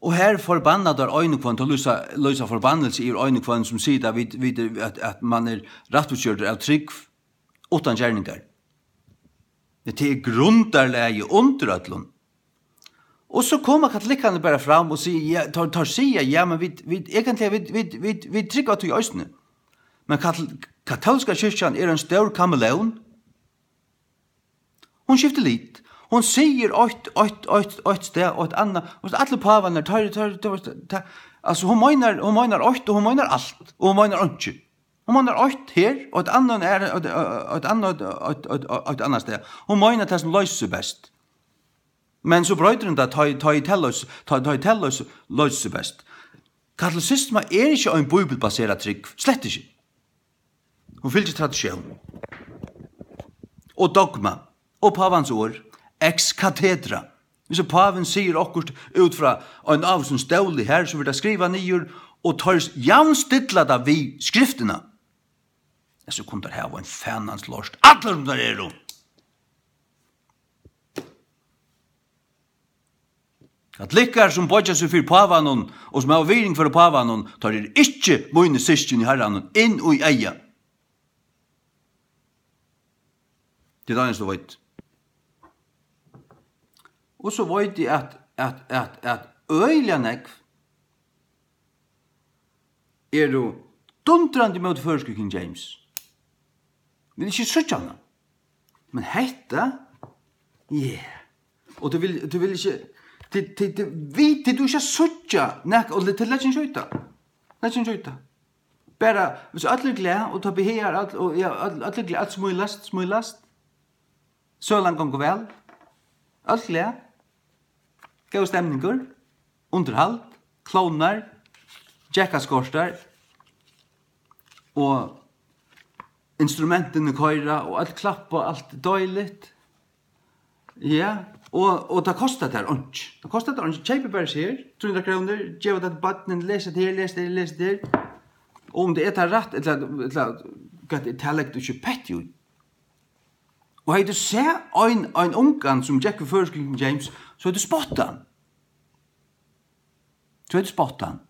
Og her forbanna teir ein og hvønn, teir lýsa, lýsa forbannelse yvir ein og hvønn, sum sigur, at vit, vit, at, at man er rættvísgjørdur av trúgv uttan gerningar. Men tað er grundarlagið undir øllum. Og so koma katolikkarnir bara fram og siga, ja, teir, teir siga, ja, men vit, vit, eigentliga, vit, vit, vit, vit trúgva tí eisini. Men katol-, katólska kirkjan er ein stór kameleon. Hon skiftir lit. Hon sigur eitt, eitt, eitt, eitt stað og eitt annað. Og allir pávarnir, teir, teir, teir, teir, altso, hon meinar, hon meinar eitt, og hon meinar alt, og hon meinar einki. Hon meinar eitt her, og eitt annað er, og, og, og eitt annað, og, og, og eitt annað stað. Hon meinar tað, sum loysir seg best. Men so broytir hon tað, tá ið, tá ið tað loys-, tá, tá ið tað loys-, loysir seg best. Katolisisma er ikki ein bíbilbaserað trúgv, slett ikki. Hon fylgir tradisjón og dogma og pávans orð, ex cathedra. Hvis pávin sigur okkurt út frá ein ávísum stóli her, so verður tað skrivað niður, og teir javnstilla tað við skriftina. Ja, so kunnu teir hava ein fanans lort, allir sum teir eru. Katolikkar, sum boyggja seg fyri pávanum og sum hava virðing fyri pávanum, teir eru ikki mínir systkin í Harranum inn í eygað. Tað er tað einasta, eg veit. Og so veit eg, at at, at, at øgiliga nógv eru dundrandi ímóti føroysku King James. Vil ikki síggja hana. Men hetta, yeah. Og tú vil, tú vil ikki, tú, tú, tú, vit, tú, tú ikki at síggja nakað, og tað, leggja ikki í tað. Leggja ikki í tað. Bara, hvis øll eru glað, og tá behagar øll, og ja, øll, øll eru glað, øll smílast, smílast. Sølan gongur væl. Øll glað. Góður stemningur. Undirhald. Klovnar. Jackaskortar. Og instrumentini koyra, og øll klappa, alt er deiligt. Ja, og, og tað kostar tær einki. Tað kostar tær einki. Keypið bara her, trý hundrað krónur, geva tað til barnið, lesa tað her, lesa tað her, lesa tað her. Og um tað er tað rætt, ella, ella, hvat er tað, leggur tú ikki petti í. Og hevði tú sæð ein, ein ungan, sum gekk við føroyskum King James, so hevði tú spottað hann. So hevði tú spottað hann.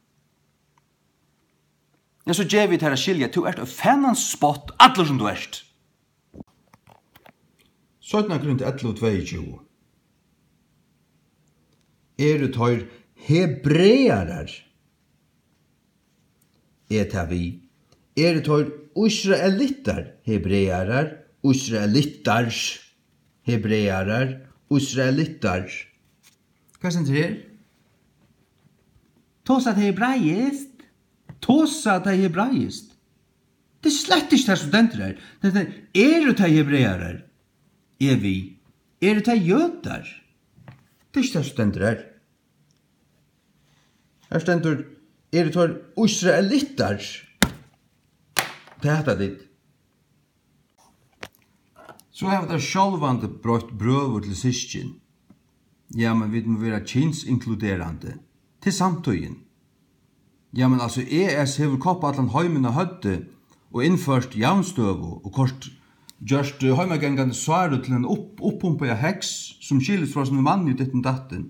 Ja, so gevi eg tær at skilja, tú ert ein fanans spott, allur sum tú ert. Seinna Korint ellivu tveyogtjúgu. Eru teir hebrearar? Er tað við? Eru teir ísraelittar, hebrearar, ísraelittar, hebrearar, ísraelittar? Hvat stendur her? Tosa tey hebraiskt? Tosa tey hebraiskt? Tað er slett ikki tað, sum stendur her. Tað stendur, eru tey hebrearar? Er við. Eru tey jødar? Tað er ikki tað, sum stendur her. Her stendur, eru teir ísraelittar? Tað hata tit. So hava teir sjálvandi broytt brøður til systkin. Ja, men vit mugu vera kynsinkluderandi. Til samtíðin. Ja, men altso, E S hevur koppað allan heimin á høvdið og innført javnstøðu og koyrt, gjørt, eh, heimagangandi Sáru til ein upp-, uppumpaða heks, sum skilist frá sínum manni og ditten datten.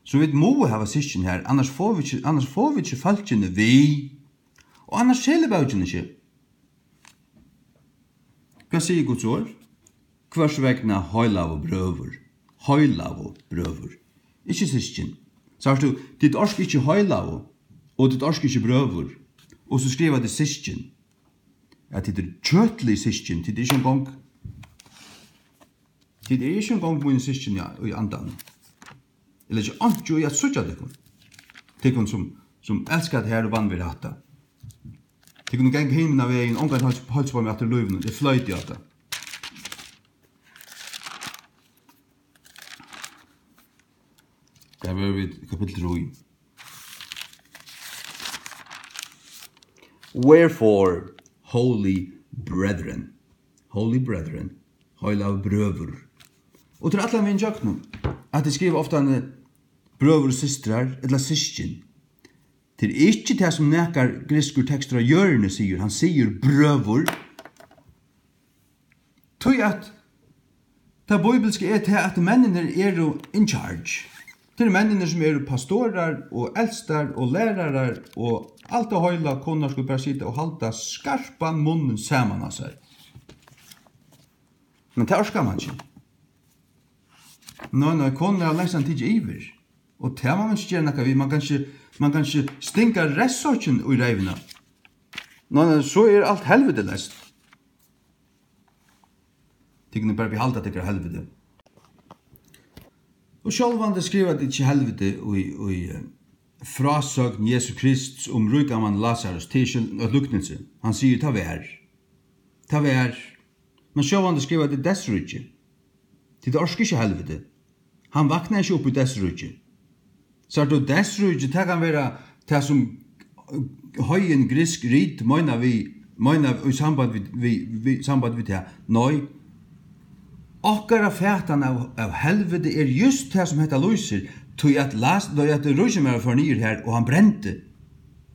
So vit mugu hava systkin har, annars fáa vit ikki, annars fáa vit ikki fólkini við, og annars selur bókin ikki. Hvat sigur Guds orð? Hvørs vegna heilagu brøður, heilagu brøður, ikki systkin. Sært tú, tit orka ikki heilagu, og tit orka ikki brøður, og so skriva tit systkin. At tit eru kjøtlig systkin, tit eru ikki eingong, tit eru ikki eingong míni systkin í, í andanum. Eg leggi einki í at síggja tykkum. Tykkum sum, sum elska tað her og vanvirða hatta. Tykkum ganga himina vegin, ongan heilsa, heilsa upp á meg aftur í lívinum. Eg floyti á tað. Tað var við kapittul trý. Wherefore, holy brethren, holy brethren, heilagu brøður. Og til allan vegin gjøgnum, at tey skriva ofta brøður og systrar, ella systkin. Tað er ikki tað, sum nakar grikskur tekstur á jørðini sigur. Hann sigur brøður. Tí at tað bíbliska er tað, at menninir eru in charge. Tað eru menninir, sum eru pastorar og elstar og lærarar og alt tað heila. Konurnar skulu bara sita og halda skarpan munnin saman á sær. Men tað orkar mann ikki. Nei, nei, konurnar hava langstan tikið yvir. Og tað má mann ikki gera nakað við. Mann kann ikki, mann kann ikki stinga reyvsokkin í reyvina. Nei, nei, so er alt helviti leyst. Tykkum bara behalda tykkara helviti. Og sjálvandi skriva tit ikki helviti í, í, eh, frásøgn Jesu Krists um ríkan mann Lasarus. Tað er ikki eitt líknilsi. Hann sigur, tað var. Tað var. Men sjálvandi skriva tit Deyðsríki. Tit orka ikki helviti. Hann vaknaði ikki upp í Deyðsríki. Sært tú, Deyðsríki, tað kann vera tað, sum heiðin grisk rit meina við, meina í samband við, við, við, samband við tað. Nei. Okkara fatan av, av helviti er júst tað, sum hetta lýsir, tí at las-, tí at ríkismaðurin fór niður har, og hann brendi.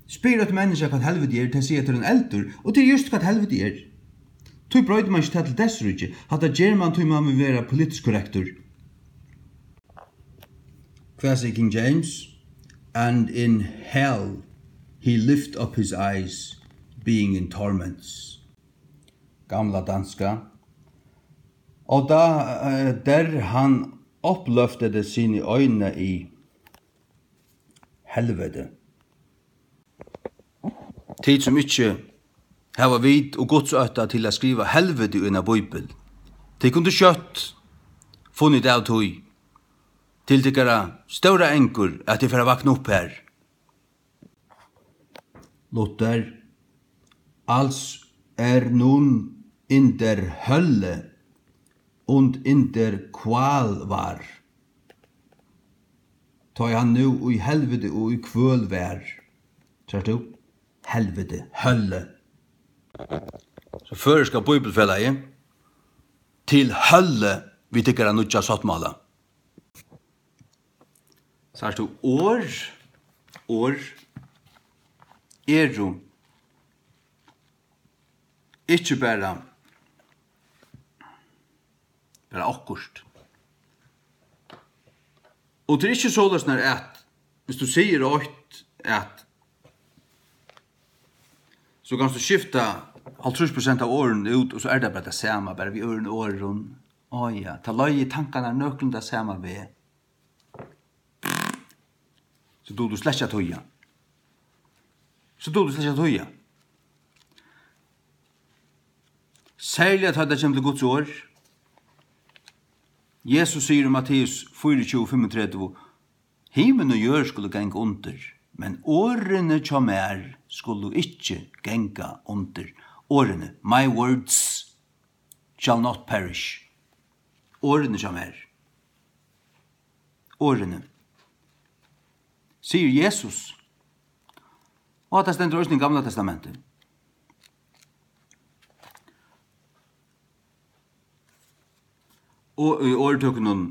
Spyr eitt menniskja, hvat helviti er, tey siga, tað er ein eldur, og tað er júst, hvat helviti er. Tí broytir mann ikki tað til Deyðsríki. Hatta ger mann, tí mann vil vera politiskt korrektur. Hvat sigur King James? "And in hell he lift up his eyes, being in torments." Gamla danska. "Og da, eh, der han opløftede sine øjne i helviti. Tit, sum ikki hava vit og Guds ótta til at skriva helviti í eina bíbel, tit kundu skjótt funnið av tí til tykkara stóra angur, at tit fara at vakna upp har. Luther: Als er nun in der Hölle und in der Qual war. Tá ið hann nú í helviti og í kvøl var. Sært tú? Helviti, Hölle. So føroyska bíbelfelagið, til Hölle við tykkara nýggja sáttmála. Sært tú, orð, orð eru ikki bara, bara okkurt. Og tað er ikki soleiðis, nær at, hvis tú sigur eitt, at so kanst tú skifta hálvtrýss prosent av orðunum út, og so er tað bara tað sama, bara við øðrum orðum. Á ja, tað leiðir tankarnar nøkulunda sama veg. So dugir tú slett ikki at týða. So dugir tú slett ikki at týða. Serliga tá tað kemur til Guds orð. Jesus sigur í Matteus fýraogtjúgu fimmogtretivu: Himin og jørð skulu ganga undir, men orðini hjá mær skulu ikki ganga undir. Orðini, my words shall not perish. Orðini hjá mær. Orðini, sigur Jesus. Og hatta stendur eisini í Gamla Testamenti. Og í Orðtøkunum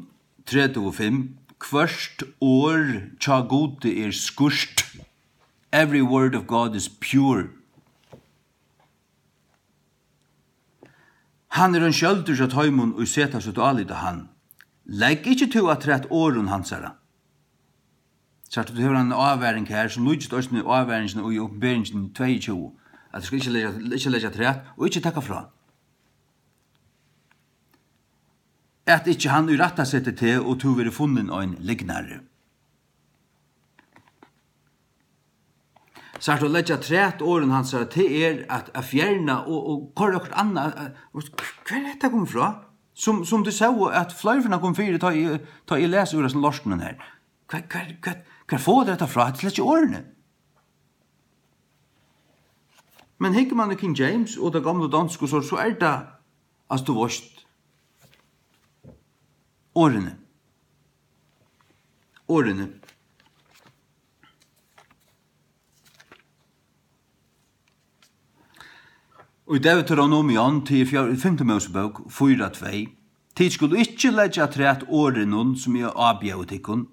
tretivu og fimm: Hvørt orð hjá Gudi er skýrt. Every word of God is pure. Hann er ein skjøldur hjá teimum, ið seta sítt álit á hann. Legg ikki tú afturat orðum hansara. Sært tú, tú hevur eina ávaring her, sum líkist eisini ávaringini í Opinberingini tveyogtjúgu, at tú skal ikki leggja, ikki leggja afturat og ikki taka frá. At ikki hann írættaseti teg, og tú verður funnin ein lygnari. Sært tú, leggja afturat orðum hansara, tað er at, at fjerna og, og koyra okkurt annað, at, at, hvar er hetta komið frá? Sum, sum tit sóu, at fleiri ferðir kom fyri, tá eg, tá eg las úr hesum lortinum her. Hvar, hvar, hvar, hvar fáa tit hetta frá? Hetta er slett ikki orðini. Men hyggur mann í King James og ta gomlu donsku, so, so er tað, altso, tú veitst, orðini. Orðini. Og í Deuteronomion, til fjør-, fimtu Mósebók, fýra tvey: Tit skulu ikki leggja afturat orðunum, sum eg ábjóði tykkum,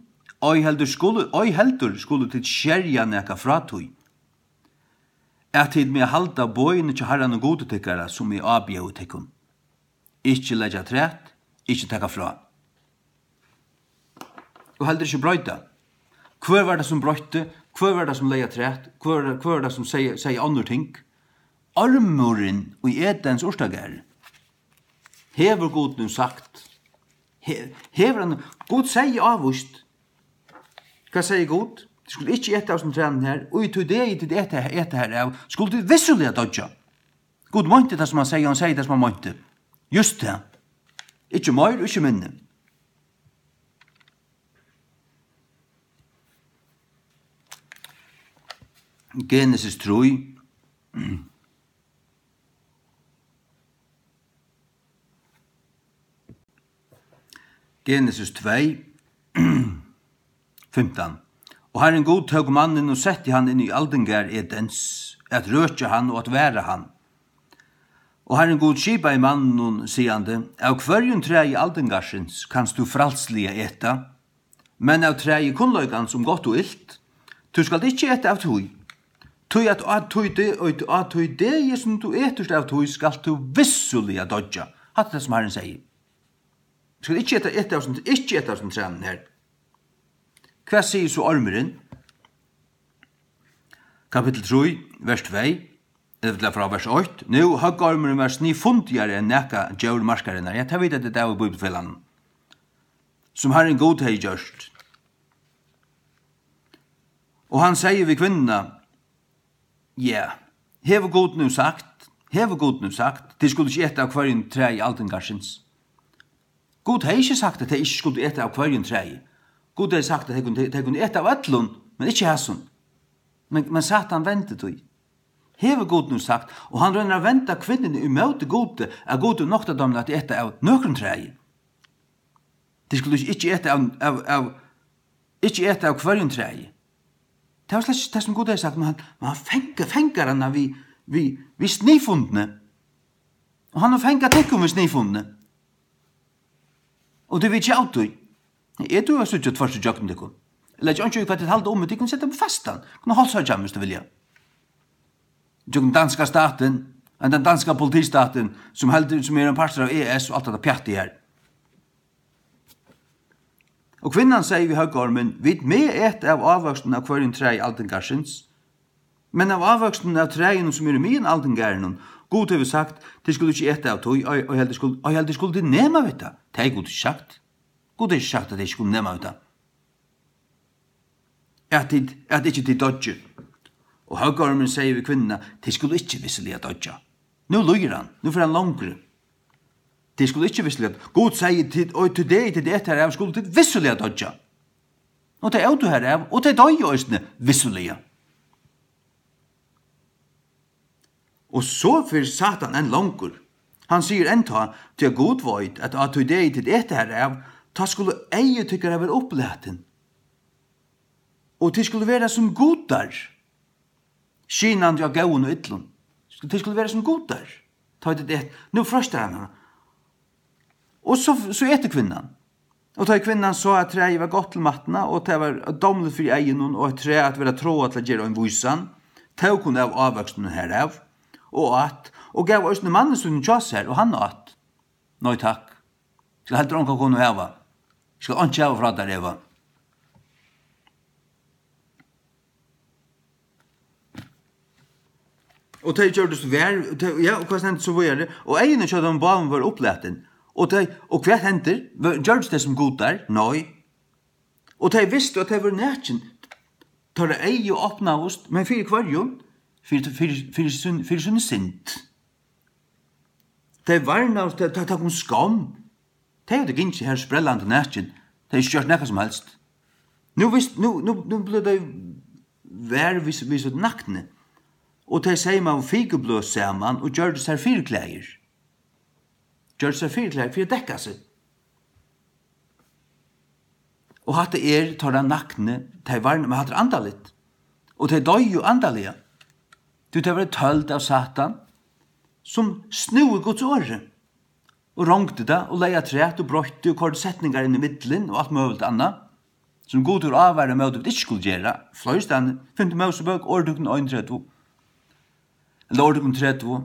ei heldur skulu, ei heldur skulu tit skerja nakað frá tí, at tit mega halda boðini hjá Harranum Gudi tykkara, sum eg ábjóði tykkum. Ikki leggja afturat, ikki taka frá. Og heldur ikki broyta. Hvør var tað, sum broytti? Hvør var tað, sum legði afturat? Hvør, hvør var tað, sum segði, segði onnur ting? Ormurin í Edens urtagarði. Hevur Gud nú sagt? He-, hevur hann, Gud segði ávíst. Hvat segði Gud? Tit skulu ikki eta av hesum trænum her, og í tí degi tit eta, eta herav, skulu tit vissuliga doyggja. Gud meinti tað, sum hann segði, og hann segði tað, sum hann meinti. Júst tað. Ikki meir og ikki minni. Genesis trý. Genesis tvey, fimtan. Og Harrin Gud tók mannin og setti hann inn í aldingarð Edens, at røkja hann og at vara hann. Og Harrin Gud skipaði manninum, sigandi: Av hvørjum træi aldingarðsins kanst tú frælsliga eta, men av træi kunnleikans um gott og ilt, tú skalt ikki eta av tí. Tí at á tí de-, á tí degi, sum tú etur av tí, skalt tú vissuliga doyggja. Hatta er tað, sum Harrin segði. Tú skalt ikki eta, eta av hesum, ikki eta av hesum trænum her. Hvat sigur so ormurin? Kapittul trý, vers tvey, ella frá vers eitt: Nú, høggormurin var sniðfundigari enn nakað djór markarinnar. Ja, tað vita tit av í Bíbliufelagnum, sum Harrin Gud hevði gjørt. Og hann segði við kvinnuna: Ja, hevur Gud nú sagt, hevur Gud nú sagt, tit skulu ikki eta av hvørjum træi aldingarðsins? Gud hevði ikki sagt, at tey ikki skuldu eta av hvørjum træi. Gud hevði sagt, at tey kundu, tey kundu eta av øllum, men ikki hasum. Men, men Satan vendi tí. Hevur Gud nú sagt, og hann roynir at venda kvinnuni ímóti Gudi, at Gud hevur noktað teimum at eta av nøkrum træi. Tit skulu ikki eta av, av, av, ikki eta av hvørjum træi. Tað var slett ikki tað, sum Gud hevði sagt, men hann, men hann fangar, fangar hana við, við, við sniðfundni. Og hann hevur fangað tykkum við sniðfundni. Og tað vit ikki av tí. Eg dugi at síggja tvørtur gjøgnum tykkum. Leggja einki í, hvat tit halda um, men tykkum seta meg fastan. Kunnu hálshøggja meg, um tit vilja. Gjøgnum danska statin, ein, tann danska politistatin, sum heldur, sum er ein partur av E S og alt hetta pjattið her. Og kvinnan segði við høggormin: Vit mega eta av ávøkstum av hvørjum træi aldingarðsins, men av ávøkstum av træunum, sum eru í miðjum aldingarðinum, Gud hevur sagt: Tit skulu ikki eta av tí, ei, ei heldur skulu, ei heldur skulu tit nema við tað. Tað hevði Gud ikki sagt. Gud hevði ikki sagt, at tit skulu nema við tað. At tit, at ikki tit doyggja. Og høggormurin segði við kvinnuna: Tit skulu ikki vissuliga doyggja. Nú lýgur hann, nú fer hann longri. Tit skulu ikki vissuliga, Gud segði: Tit, og tí degi tit eta herav, skulu tit vissuliga doyggja. Og tey ótu herav, og tey doyðu eisini vissuliga. Og so fer Satan enn longur. Hann sigur enntá: Tí at Gud veit, at á tí degi tit eta herav, tá skulu eygu tykkara vera upplatin, og tit skulu vera sum gudar, skynandi á góðum og illum. Tit skulu vera sum gudar, tá tit et-, nú freistar hann hana. Og so, so etur kvinnan. Og tá ið kvinnan sá, at træið var gott til matna, og tað var dámligt fyri eygunum, og eitt træ at vera tráað til at gera ein vísan, tók hon av ávøkstinum herav, og át, og gav eisini manni sínum hjá sær, og hann át. Nei takk, skal heldur ongan konu hava, skal einki hava frá tær, Eva. Og tey gjørdust vær, tey, ja, og hvat stendur so víðari? Og eyguni hjá teimum báðum vóru upplatin. Og tey, og hvat hendir? Vør-, gjørdust tey sum gudar? Nei. Og tey vistu, at tey vóru nakin. Teirra eygu opnaðust, men fyri hvørjum? Fyri, fyri, fyri sín, fyri síni synd. Tey varnaðust, tey, tey, tey kom skomm. Tey høvdu gingið her sprellandi nakin. Tey høvdu ikki gjørt nakað sum helst. Nú vist, nú, nú, nú blivu tey vær við, við sítt nakni. Og tey seymaðu fikubløð saman og gjørdu sær fyriklæðir. Gjørdu sær fyriklæðir fyri at dekka seg. Og hatta er teirra nakni, tey varna, men hatta er andaligt. Og tey doyðu andaliga. Tí tey vóru tøld av Satan, sum snúði Guds orði. Og rongdi tað, og legði afturat, og broytti, og koyrdi setningar inn í millum, og alt møguligt annað, sum Gud hevur ávarað móti, vit ikki skulu gera. Fleiri staðni, fimtu Mósebók, Orðtøkin ein tretivu, ella Orðtøkin tretivu,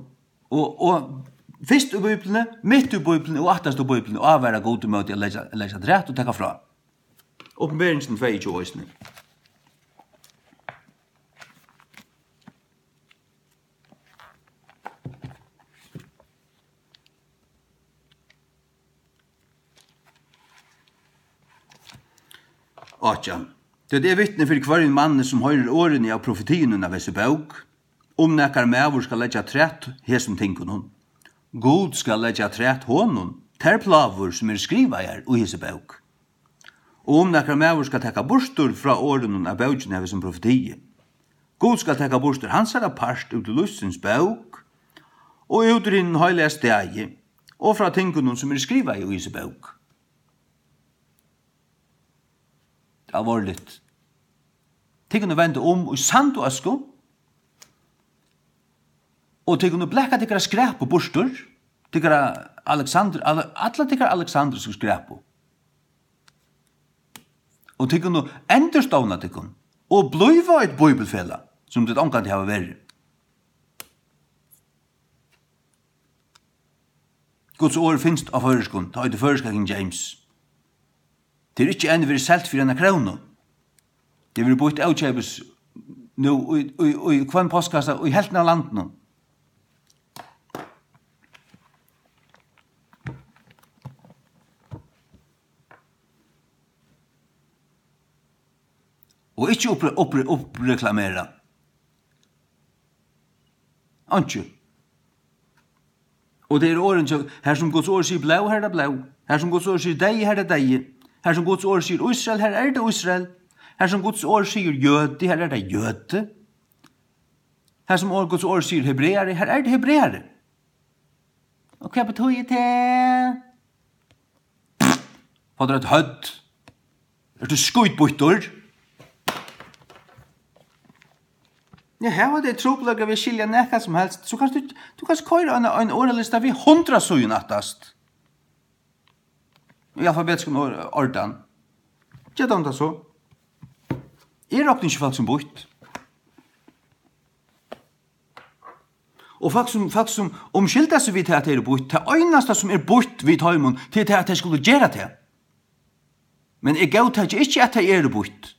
og, og fyrst í Bíbliuni, mitt í Bíbliuni, og aftast í Bíbliuni, ávarar Gud móti at leggja, leggja afturat og taka frá. Opinberingin tveyogtjúgu eisini. Átjan. Tí at eg vitni fyri hvørjum manni, sum hoyrir orðini av profetiunum av hesi bók, um nakar maður skal leggja afturat hesum tingunum, Gud skal leggja afturat honum tær plágur, sum eru skrivaðar í hesi bók. Og um nakar maður skal taka burtur frá orðunum av bókini av hesum profetii, Gud skal taka burtur hansara part út úr lívsins bók, og út úr hinum heilaga staði, og frá tingunum, sum eru skrivaði í hesi bók. Alvorligt. Tit kunnu venda um í sand og øsku, og tit kunnu blaka tykkara skræpu burtur, tykkara Alexander-, alla, alla tykkara Alexandrusku skræpu. Og tit kunnu endurstovna tykkum og blíva eitt bíbelfelag, sum tit ongantíð hava verið. Guds orð finst á føroyskum, tað eitur føroyska King James. Tað er ikki enn verið selt fyri eina krónu. Tað verður býtt ókeypis nú í, í, í hvønn postkassa í helvtina av landinum. Og ikki uppre-, uppre-, uppreklamera. Einki. Og tað eru orðini hjá, har sum Guds orð sigur blóð, har er tað blóð. Har sum Guds orð sigur deyði, har er tað deyði. Har sum Guds orð sigur Ísrael, har er tað Ísrael. Har sum Guds orð sigur jødi, har er tað jødi. Har sum orð, Guds orð sigur hebreari, har er tað hebreari. Og hvat betýðir tað? Fáa teir eitt høvd? Ert tú skítbýttur? Ja, hava tey trupulleikar við at skilja nakað sum helst, so kanst tú, tú kanst koyra ein, ein orðalista við hundrað síðum aftast. Í alfabetiskum or-, ordan. Ger tað um tað so. Eg rokni ikki fólk sum býtt. Og fólk sum, fólk sum umskylda seg við tað, at tey eru býtt, tað einasta sum er býtt við teimum, tað er tað, at tey skulu gera tað. Men eg góðtaki ikki, at tey eru býtt.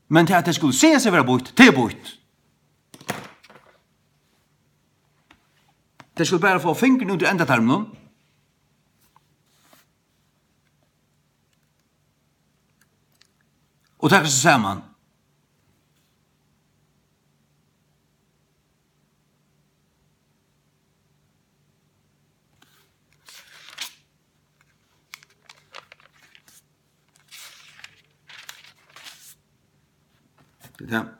Men tað, at tey skulu siga seg vera býtt, tað er býtt. Tey skulu bara fáa fingurin út í endatarminum. Og taka seg saman. Tað.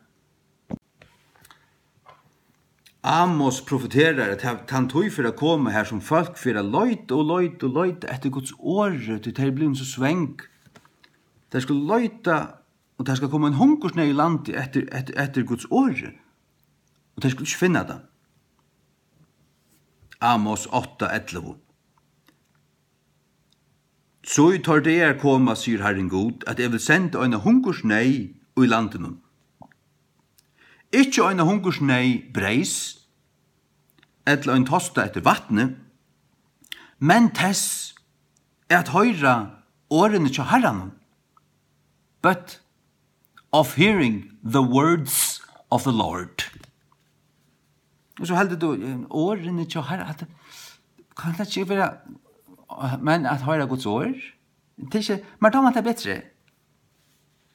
Amos profeterar, at ta-, tann tíð fer at koma, har sum fólk fer at leita og leita og leita eftir Guds orði, tí tey eru blivin so svang. Tey skulu leita, og tað skal koma ein hungursneyð í landið eftir, eftir, eftir Guds orði, og tey skulu ikki finna tað. Amos átta ellivu. So í teir dagar koma, sigur Harrin Gud, at eg vil senda eina hungursneyð í landinum. Ikki eina hungursneyð breyðs, ella ein tosta eftir vatni, men tess at hoyra orðini hjá Harranum. But of hearing the words of the Lord. Og so heldur tú, eh, orðini hjá Harra, at, kann tað ikki vera, men at hoyra Guds orð? Tað er ikki, mær dámar tað betri.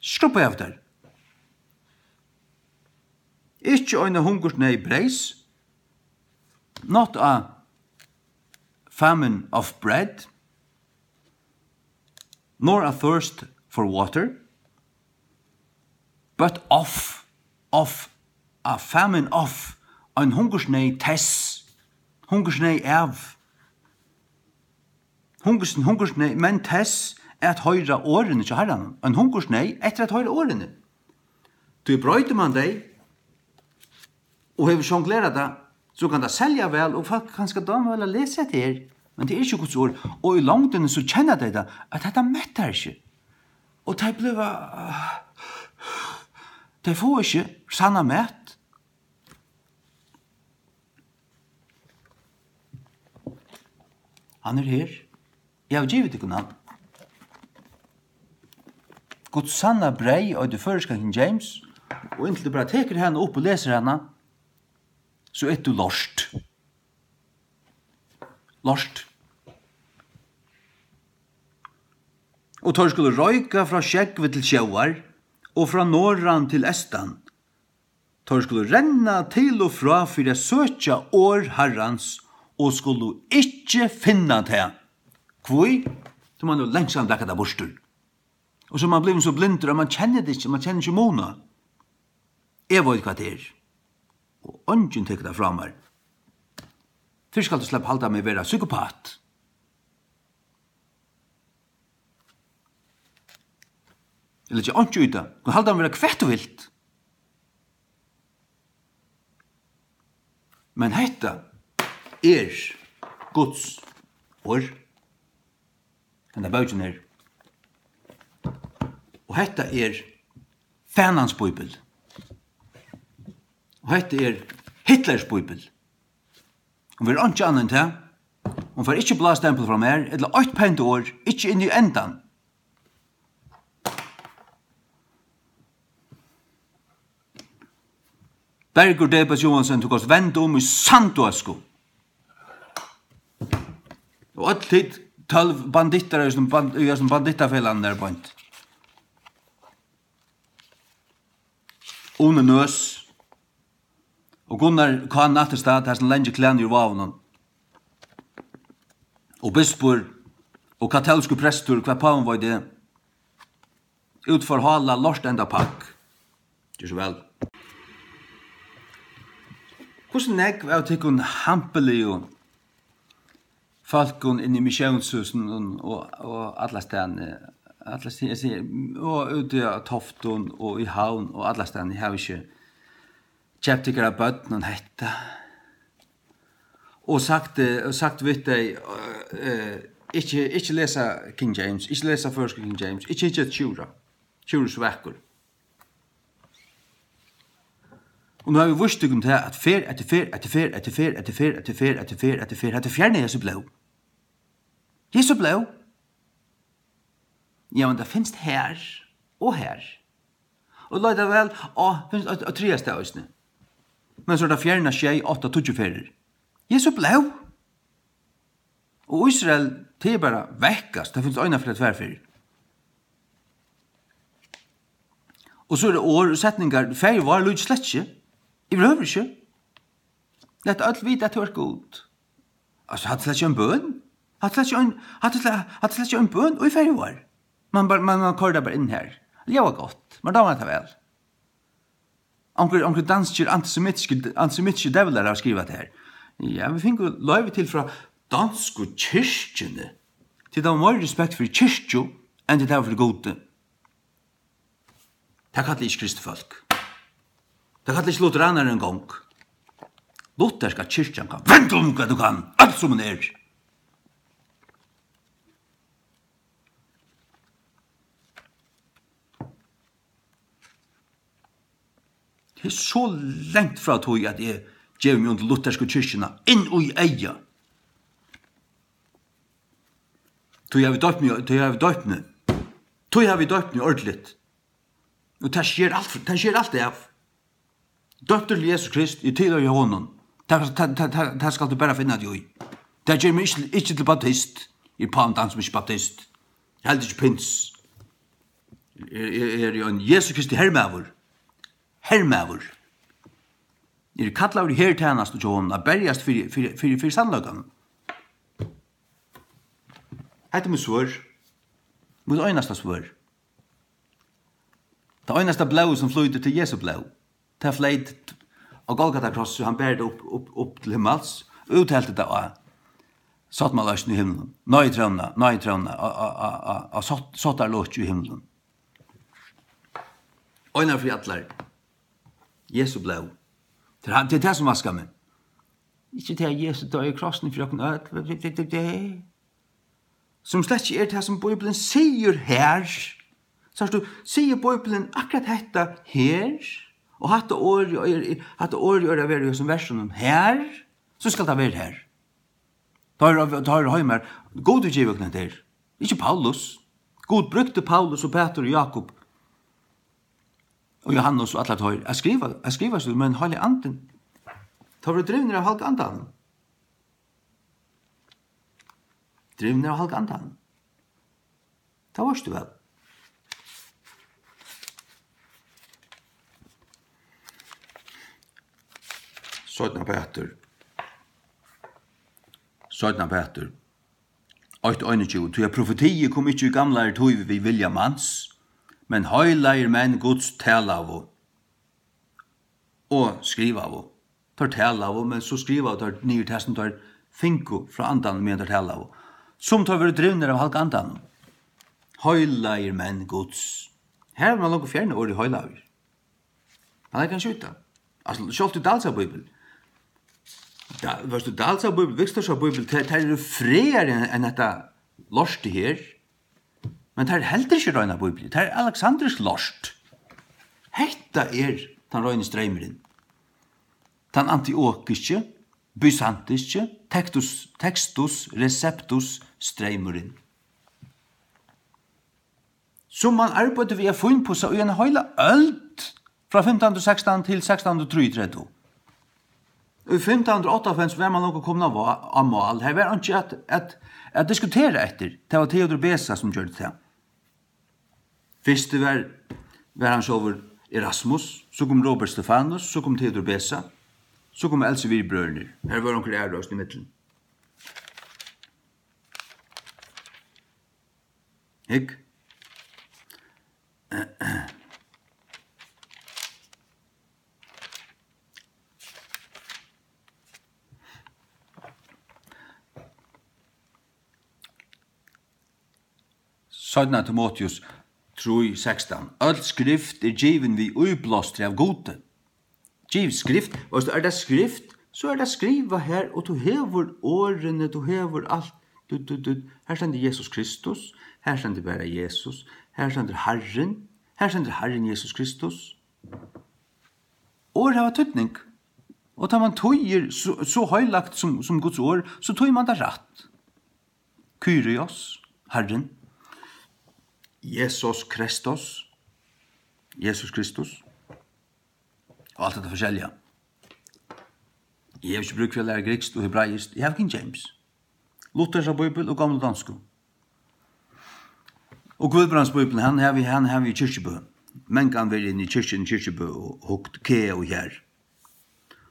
Skrubba av tær. Ikki eina hungursneyð breyðs, not a famine of bread, nor a thirst for water, but of, of, a famine of, ein hungursneyð tess, hungursneyð av, hungurs-, hungursneyð, men tess at hoyra orðini hjá Harranum, ein hungursneyð eftir at hoyra orðini. Tí broytir mann tey, og hevur sjonglerað tað, so kann tað selja væl, og fólk kanska dáma væl at lesa hetta her. Men tað er ikki Guds orð, og í longdini so kenna tey tað, at hetta mettar ikki. Og tey blíva, tey fáa ikki sanna mat. Hann er her. Eg havi givið tykkum hann. Guds sanna breyð eitur føroyska King James, og inntil tú bara tekur hana upp og lesur hana, so ert tú lost. Lost. Og teir skulu royka frá sjógvi til sjóar, og frá norðan til eystan. Teir skulu renna til og frá fyri at søkja orð Harrans og skulu ikki finna tað. Hví? Tí mann hevur langt síðan blakað tað burtur. Og so er mann blivin so blindur, at mann kennir tað ikki, mann kennir ikki mun á. Eg veit, hvat tað er. Og eingin tekur tað frá mær. Fyrst skalt tú sleppa halda meg vera psykopat. Eg leggi einki í tað. Tú kann halda meg vera hvat tú vilt. Men hetta er Guds orð. Henda bókin er. Og hetta er fanans bíbel. Og hetta er Hitlers bíbel. Hon verður einki annað enn tað. Hon fær ikki blástempul frá mær, ella eitt pent orð, ikki inn í endan. Bergur Debes Johansen, tú kanst venda um í sandøsku. Og øll tit tólv bandittar í hesum band-, í hesum bandittafelagnum er beint. Uni Nøs og Gunnar K. Nattestad, har sum langi klæðini í vágunum, og bispur og katólskur prestur, hvat pávin veit eg, út for hála lort enda pakk. Ger so væl. Hvussu nógv av tykkum hampiligu fólkum inn í missiónshúsinum og, og allastaðni, allastaðni, og úti á Toftum og í Havn og allastaðni, hava ikki keypt tykkara børnum hetta og sagt, eh, og sagt við tey, eh, eh, ikki, ikki lesa King James, ikki lesa føroysku King James, ikki hyggja eftir Tjúra. Tjúra er so vakur. Og nú havi eg víst tykkum tað, at ferð eftir ferð eftir ferð eftir ferð eftir ferð eftir ferð eftir ferð eftir ferð, hetta fjernar Jesu blóð. Jesu blóð. Ja, men tað finst her og her. Og leita væl, á, finst á, á triðja stað eisini. Men so er tað fjerna sjey, átta, tíggju ferðir. Jesu blóð. Og Ísrael, tað er bara vekkast, tað finst eina ferð, tvær ferðir. Og so er tað orð og setningar, faðir vár líkist slett ikki. Yvirhøvur ikki. Lat øll vita, at tú ert Gud. Altso, hatta er slett ikki ein bøn. Hatta er slett ikki ein, hatta er slett, hatta er slett ikki ein bøn í faðir vár. Man bara, man, man koyrir tað bara inn her. Ljóðar gott. Man dámar tað væl. Onkur, onkur danskir antisemitiskir, antisemitiskir djevlar hava skrivað tað her. Ja, vit fingu loyvi til frá donsku kirkjuni. Tit hava meiri respekt fyri kirkju enn tit hava fyri Gudi. Tað kalla eg ikki kristið fólk. Tað kalla eg ikki lutheranar eingong. Lutherska kirkjan kann venda um hvat tú kann, alt sum hon er. Tað er so langt frá tí, at eg gevi meg undir luthersku kirkjuna inn í eygað. Tí havi eg doypt meg, tí havi eg doypt meg. Tí havi eg doypt meg ordiligt. Og tað sker alt, tað sker alt av. Doyptur til Jesus Krist, eg tilhoyri honum. Tað, tað, tað, tað, tað skalt tú bara finna teg í. Tað ger meg ikki, ikki til baptist. Eg er pávin Dan sum ikki er baptist. Eg haldi ikki pins. Eg, eg, eg eri ein Jesu Kristi hermaður. Hermaður. Eg eri kallaður í hertænastu hjá honum at berjast fyri, fyri, fyri, fyri sannleikanum. Hetta er mítt svørð. Mítt einasta svørð. Tað einasta blóðið, sum flýtur, tað er Jesu blóð. Tað fleyt á Golgata krossi, hann ber tað upp, upp, upp til himmals, og úthelti tað á sáttmálaøkinum í himlum. Nei, trónna, nei, trónna, á, á, á, á, á sátt-, sáttarloki í himlum. Einar fyri allar. Jesu blóð. Tað er hann, tað er tað, sum vaskar meg. Ikki tað, at Jesus doyði á krossinum fyri okkum øll. Tað, tað, tað, tað. Sum slett ikki er tað, sum Bíblian sigur her. Sært tú, sigur Bíblian akkurát hetta her, og hatta orðið er, hatta orðið er at vera í hesum versunum her, so skal tað vera her. Tá er, tá er heimar, Gud hevur givið okkum hetta her. Ikki Paulus. Gud brúkti Paulus og Pætur og Jákup og Jóhannes og allar teir at skriva, at skriva, men Heilagi Andin, teir vóru drivnir av Heilaga Andanum. Drivnir av Heilaga Andanum. Tað veitst tú væl. Seinna Pætur. Seinna Pætur. Eitt einogtjúgu. Tí at profetiið kom ikki í gamlari tíð við vilja mans, men heilagir menn Guds talaðu og skrivaðu. Teir talaðu, men so skrivaðu teir niður tað, sum teir fingu frá Andanum, meðan teir talaðu. Sum teir vóru drivnir av Heilaga Andanum. Heilagir menn Guds. Her vil man longu fjerna orðið heilagur. Hann er kanska út av. Altso, sjálvt í Dalsa Bíbel. Da, veitst tú, Dalsa Bíbel, Viktorsa Bíbel, tær, tær eru frægari enn, enn hetta lortið her. Men tær eru heldur ikki reinar bíbliur. Tær eru aleksandrisk lort. Hetta er tann reini streymurin. Tann antiokiski, bysantiski, Textus, Textus Receptus streymurin. Sum man arbeiddi við at fínpussa í eina heila øld, frá fimtan hundrað og sekstan til sekstan hundrað og trýogtretivu. Í fimtan hundrað og áttaoghálvfems var man longu komin á vá-, á mál. Har var einki at, at, at diskutera eftir. Tað var Theodor Beza, sum gjørdi tað. Fyrsti var, var hann sjálvur Erasmus, so kom Robert Stefanus, so kom Theodor Beza, so kom Elsevier-brøðurnir. Har vóru onkrir aðrir eisini ímillum. Hygg. Seinna Timoteus trý sekstan. Øll skrift er givin við íblástri av Gudi. Giv skrift, veitst tú, er tað skrift, so er tað skrivað her, og tú hevur orðini, tú hevur alt, tú, tú, tú, her stendur Jesus Kristus, her stendur bara Jesus, her stendur Harrin, her stendur Harrin Jesus Kristus. Orð hava týdning, og tá man týðir so, so heilagt sum, sum Guds orð, so týðir man tað rætt. Kyrios, Harrin. Jesus Kristus, Jesus Kristus. Og alt hetta forskelliga. Eg havi ikki brúk fyri at læra grikskt og hebraiskt. Eg havi King James. Luthersa bíbel og gamla donsku. Og Guðbrands bíbel, hann havi, hann havi í kirkjubø. Mangan verið inn í kirkjuni, kirkjubø og hugt ke og her.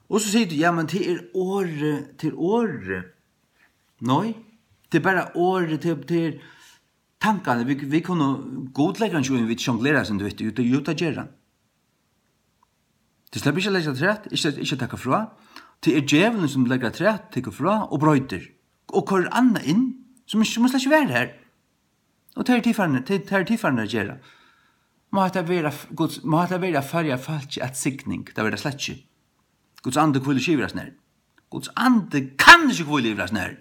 Og so sigur tú, ja, men tað er orðið, tað er orðið. Nei, tað er bara orðið, tað er, tað er tankarnir. Vit, vit kunnu, Gud leggur hann ikki í, vit sjonglera, sum tú veit, jú, tað, jú, tað ger hann. Tað sleppur ikki at leggja afturat, ikki, ikki at taka frá. Tað er djevulin, sum leggur afturat, tekur frá og broytir. Og koyrir annað inn, sum ikki, sum slett ikki var her. Og tað eru tit farnir, tað, tað eru tit farnir at gera. Má hetta vera f-, Guds, má hetta vera Føroya fólki at signing, tað verður tað slett ikki. Guds andi hvílir ikki yvir hasum her. Guds andi kann ikki hvíla yvir hasum her.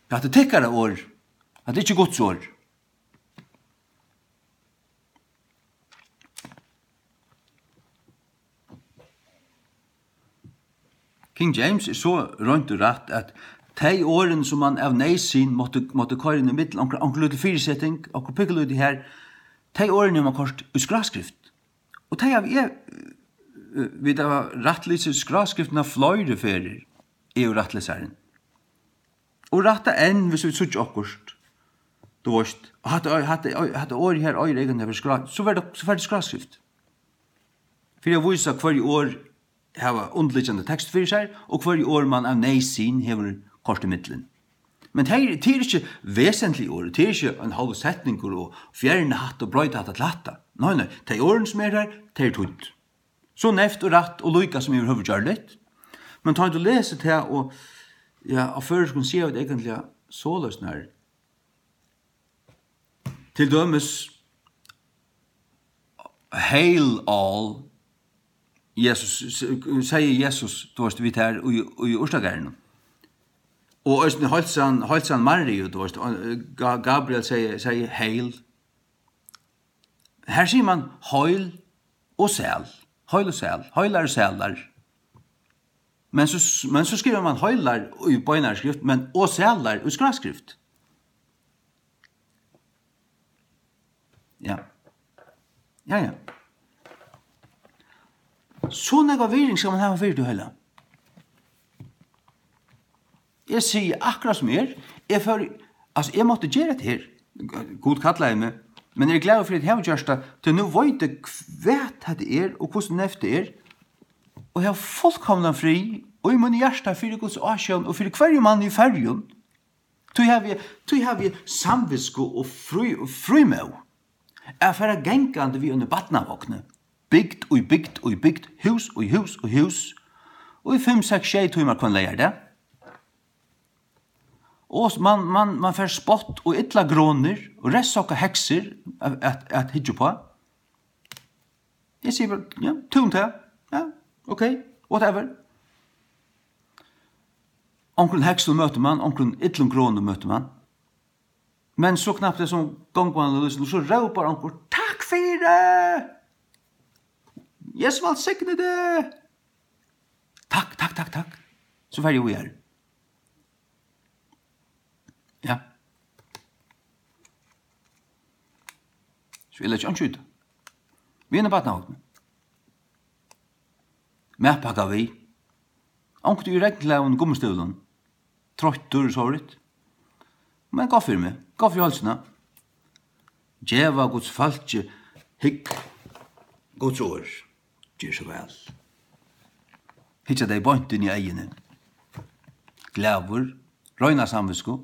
Hatta er tykkara orð. Hatta er ikki Guds orð. King James er so reint og rætt, at tey orðini, sum mann av neyðsyn mátti, mátti koyra inn í millum, onkur, onkur lítil fyriseting, onkur pinkulítið her, tey orðini hevur mann koyrt í skráskrift. Og tey havi eg, eh, vit hava rættlisið skráskriftina fleiri ferðir, eg og rættlisarin. Og rætta enn, hvis vit síggja okkurt. Tú veist, hatta, hatta, hatta orðið her eigur eigentliga at vera skrá-, so verður, so fær tað skráskrift. Fyri at vísa, hvørji orð hava undirliggjandi tekst fyri sær, og hvørji orð mann av neyðsyn hevur koyrt ímillum. Men tað er, tað er ikki vesentlig orð, tað er ikki ein hálvur setningur og fjerna hatta og broyta hatta til hatta. Nei, nei, tey orðini sum eru her, tey eru týdd. So neyvt og rætt og líka sum yvirhøvur gjørligt. Men tá tú lesur tað, og, ja, á føroyskum siga vit eigentliga soleiðis nær. Til dømis, "Hail all", Jesus, s-, segði Jesus, tú veist, við tær í, í urtagarðinum. Og eisini heilsan, heilsan Mariu, tú veist, og, eh, Ga-, Gabriel segði, segði, "Hail." Her sigur mann, "Heil og sæl." Heil og sæl. Heilar og sælar. Men so, men so skrivar mann heilar í beinari skrift, men og sælar í skráskrift. Ja. Ja, ja. So nógva virðing skal mann hava fyri tí heila. Eg sigi akkurát sum er. Eg fór, altso, eg mátti gera hetta her. Gud kallaði meg, men eg eri glaður fyri, at eg havi gjørt tað, tí nú veit eg, hvat hetta er, og hvussu neyvt tað er. Og eg havi fullkomnan frið í mínum hjarta fyri Guds ásjón og fyri hvørjum manni í Føroyum. Tí havi eg, tí havi eg samvitsku og frí, frímóð at fara gangandi við einum barnavogni, bygd í bygd í bygd, hús í hús í hús, og í fimm, seks, sjey tímar hvønn leygardag. Og s-, mann, mann, mann fær spott og illa gronir og reyðsokkar heksir at, at, at hyggja uppá. Eg sigi bara, ja, tú um tað. Ja, ok, whatever. Onkrum hekslum møtir mann, onkrum illum gronum møtir mann. Men so knappt er sum gongur mann á lýsinum, so rópar onkur, "Takk fyri! Jesus vælsigni teg!" Takk, takk, takk, takk. So fari eg víðari. Ja. So eg leggi einki í tað. Við einum barnavogni. Matpakka við. Onkuntíð í regnklæðum og gummistøvlum. Troyttur og sovorðið. Men gott fyri meg. Gott fyri heilsuna. Geva Guds fólki, hygg, Guds orð, ger so væl. Hyggja tey beint inn í eyguni. Glaður, reina samvitsku.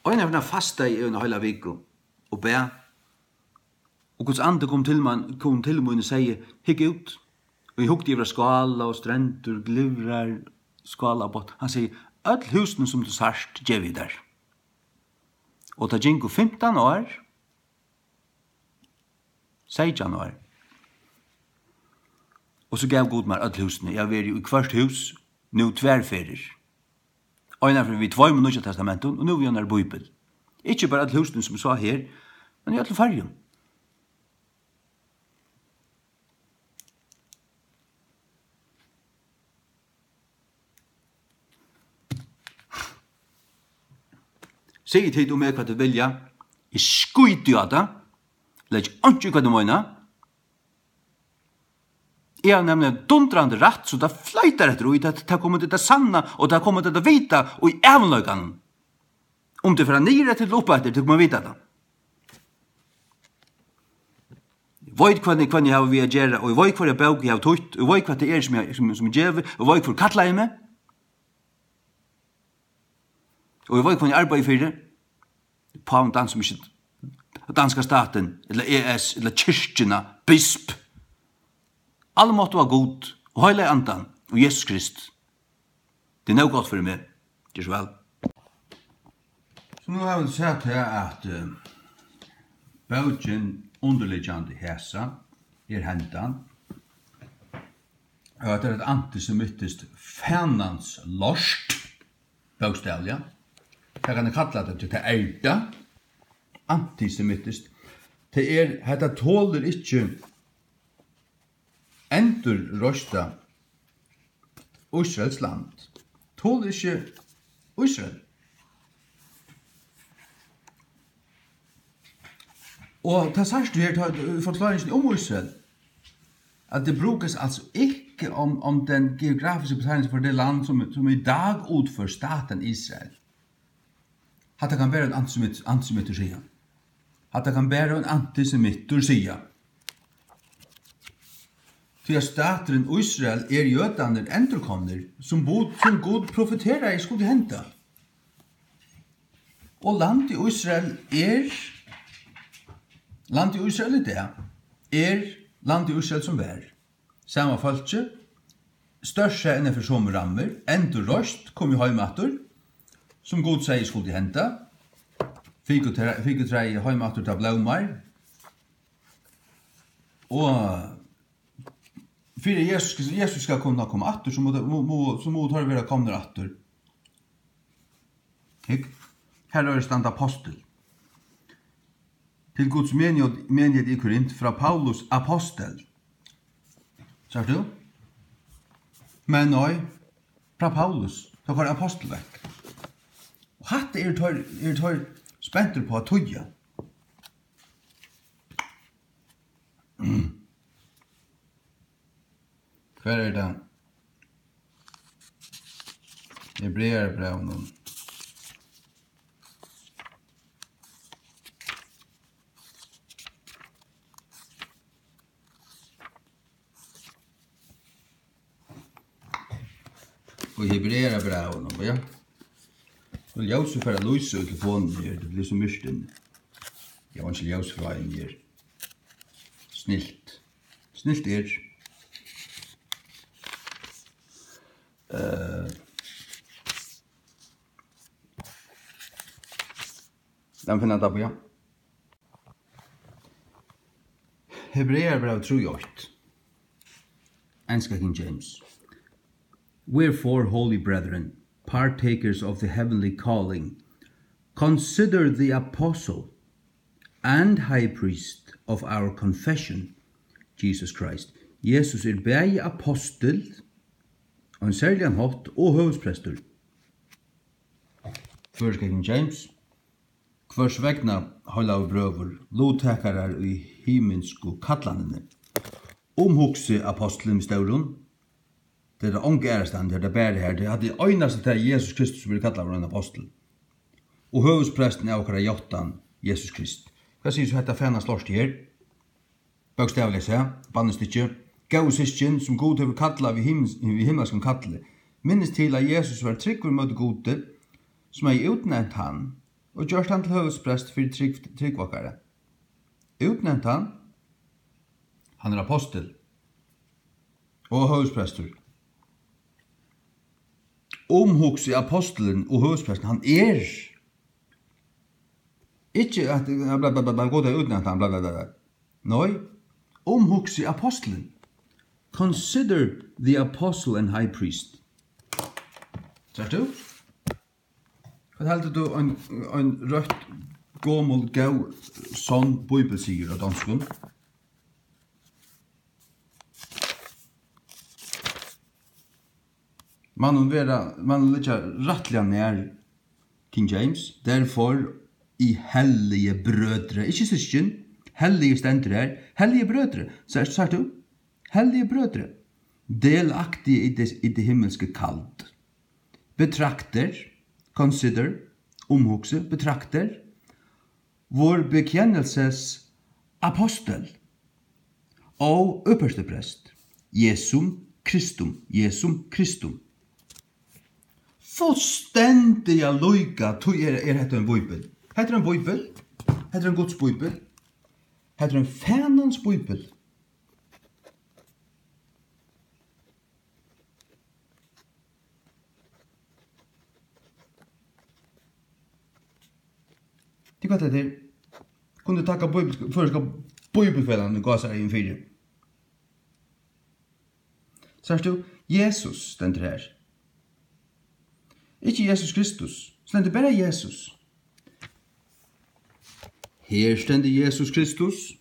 Eina ferð fastaði eg eina heila viku og bað, og Guds andi kom til man, kom til mín og segði: "Hygg út." Og eg hugdi yvir á skála og strendur, glyvrar, skálabotn. Hann segði: "Øll húsini, sum tú sært, gevi eg tær." Og tað gingu fimtan ár, seytjan ár. Og so gav Gud mær øll húsini. Eg havi verið í hvørt hús nú tvær ferðir. Eina ferð við tveimum Nýggja Testamentum, og nú við einari Bíbel. Ikki bara øll húsini, sum eg sá her, men í øllum Føroyum. Sigið tit um meg hvat tit vilja, eg skíti á tað, leggi einki í hvat tit meina. Eg havi nemliga dundrandi rætt, so tað floytar eftir í, tað, tað koma tit at sanna, og tað koma tit at vita í ævinleikanum. Um tit fara niður eftir ella upp eftir, tit koma at vita tað. Eg veit hvønn, hvønn eg havi við at gera, og eg veit hvørja bók eg havi týtt, og eg veit hvat tað er, sum eg, sum, sum eg gevi, og eg veit hvør kallaði meg. Og eg veit hvønn eg arbeiði fyri. Pávin, dansa sum ikki danska statin, ella E S, ella kirkjuna, bisp. Almáttuga Gud, og heilaga Andan, og Jesus Krist. Tað er nóg gott fyri meg. Ger so væl. So nú hava vit sæð tað, at, eh, bókin undirliggjandi hesa er hendan. Og at tað er eitt antisemitiskt fanans lort, bókstavliga. Tað kann eg kalla tað, tí tað er tað. Antisemitiskt. Tað er, hetta tolir ikki endurreista Ísraels land. Tolir ikki Ísrael. Og tað sært tú her, tá, í forklaringini um Ísrael, at det brukes altså ikke om, om den geografiske betegnelse for det land, som, som i dag udfører staten Israel. Hatta kann bara ein antisemit-, antisemittur siga. Hatta kann bara ein antisemittur siga. Tí at staturin Ísrael er jødarnir endurkomnir, sum Gud, sum Gud profeteraði skuldi henda. Og landið Ísrael er, landið Ísrael í dag, er landið Ísrael sum var. Sama fólki, stórsæð innan fyri somu rammur, endurreist, komið heim aftur, sum Gud segði skuldi henda. Fikutrei-, fikutræið heim aftur, tað blómar. Og fyri Jesus, Jesus skal kunna koma aftur, so mugu, mu-, mu-, so mugu teir vera komnir aftur. Hygg, har er standa apostel. Til Guds menighet, menighet í Korint frá Paulus apostel. Sært tú? Men nei, frá Paulus, tá kom apostel vekk. Og hatta eru teir, eru teir spentir på at týða. Hvar er tað? Hebrearabrævinum. Og Hebrearabrævinum, ja. Og ljósið fer at lýsa í telefonini her, tað blívur so myrkt inni. Eg havi einki ljós frá henni her. Snilt. Snilt er. Eh. Lat meg finna tað, ja. Hebrearabræv trý eitt. Enska King James. Wherefore, holy brethren, partakers of the heavenly calling, consider the apostle and high priest of our confession, Jesus Christ. Jesus er bæði apostil, á ein serligan hátt, og høvuðsprestur. Føroyska King James. Hvørs vegna, heilagur brøður, luttakarar í himinsku kallanini, umhugsið apostlin við stórum, tað er tað onga aðrastaðni, tað er tað bara har, tað er einasta tað, Jesus Kristus verður kallaður ein apostul. og høvuðsprestin av okkara játtan, Jesus Krist. Hvat sigur so hetta fana slortið her? Bókstavliga sæð, bannistykki. Góðu systkin, sum Gud hevur kallað við himins-, við himmalskum kalli, minnist til, at Jesus var trúgvur móti Gudi, sum hevði útnevnt hann og gjørt hann til høvuðsprest fyri trúgv, trúgv okkara. Útnevnt hann? Hann er apostul og høvuðsprestur. Umhugsi, apostulin og høvuðsprestur, hann er. Ikki at, bla, bla, bla, bla, Gud hevur útnevnt hann, bla, bla, bla, bla. Nei, umhugsi, apostulin. Consider the apostle and high priest. Sært tú? Hvat heldur tú ein, ein røtt, gomul, góð, sonn bíbel sigur á donskum? Man hon vera, man hon liggja rættiliga nær King James. Therefore, I hellige brødre, ikki systkin, hellige stendur her, hellige brødre, sært, sært tú? Hellige brødre, delagtige i det, i det himmelske kald. Betragter, consider, umhugsi, betragter, vor bekendelsessapostel, apostel og øversteprest, Jesum Kristum, Jesum Kristum. Fullstendiga líka, tí er, er hetta ein bíbel. Hetta er ein bíbel. Hetta er ein Guds bíbel. Hetta er ein fanans bíbel. Tað er gott, hetta er. Kunnu taka bíbel-, føroyska bíbelfelagan í gásareygum fyri. Sært tú? Jesus stendur her. Ikki Jesus Kristus. Stendur bara Jesus. Her stendur Jesus Kristus.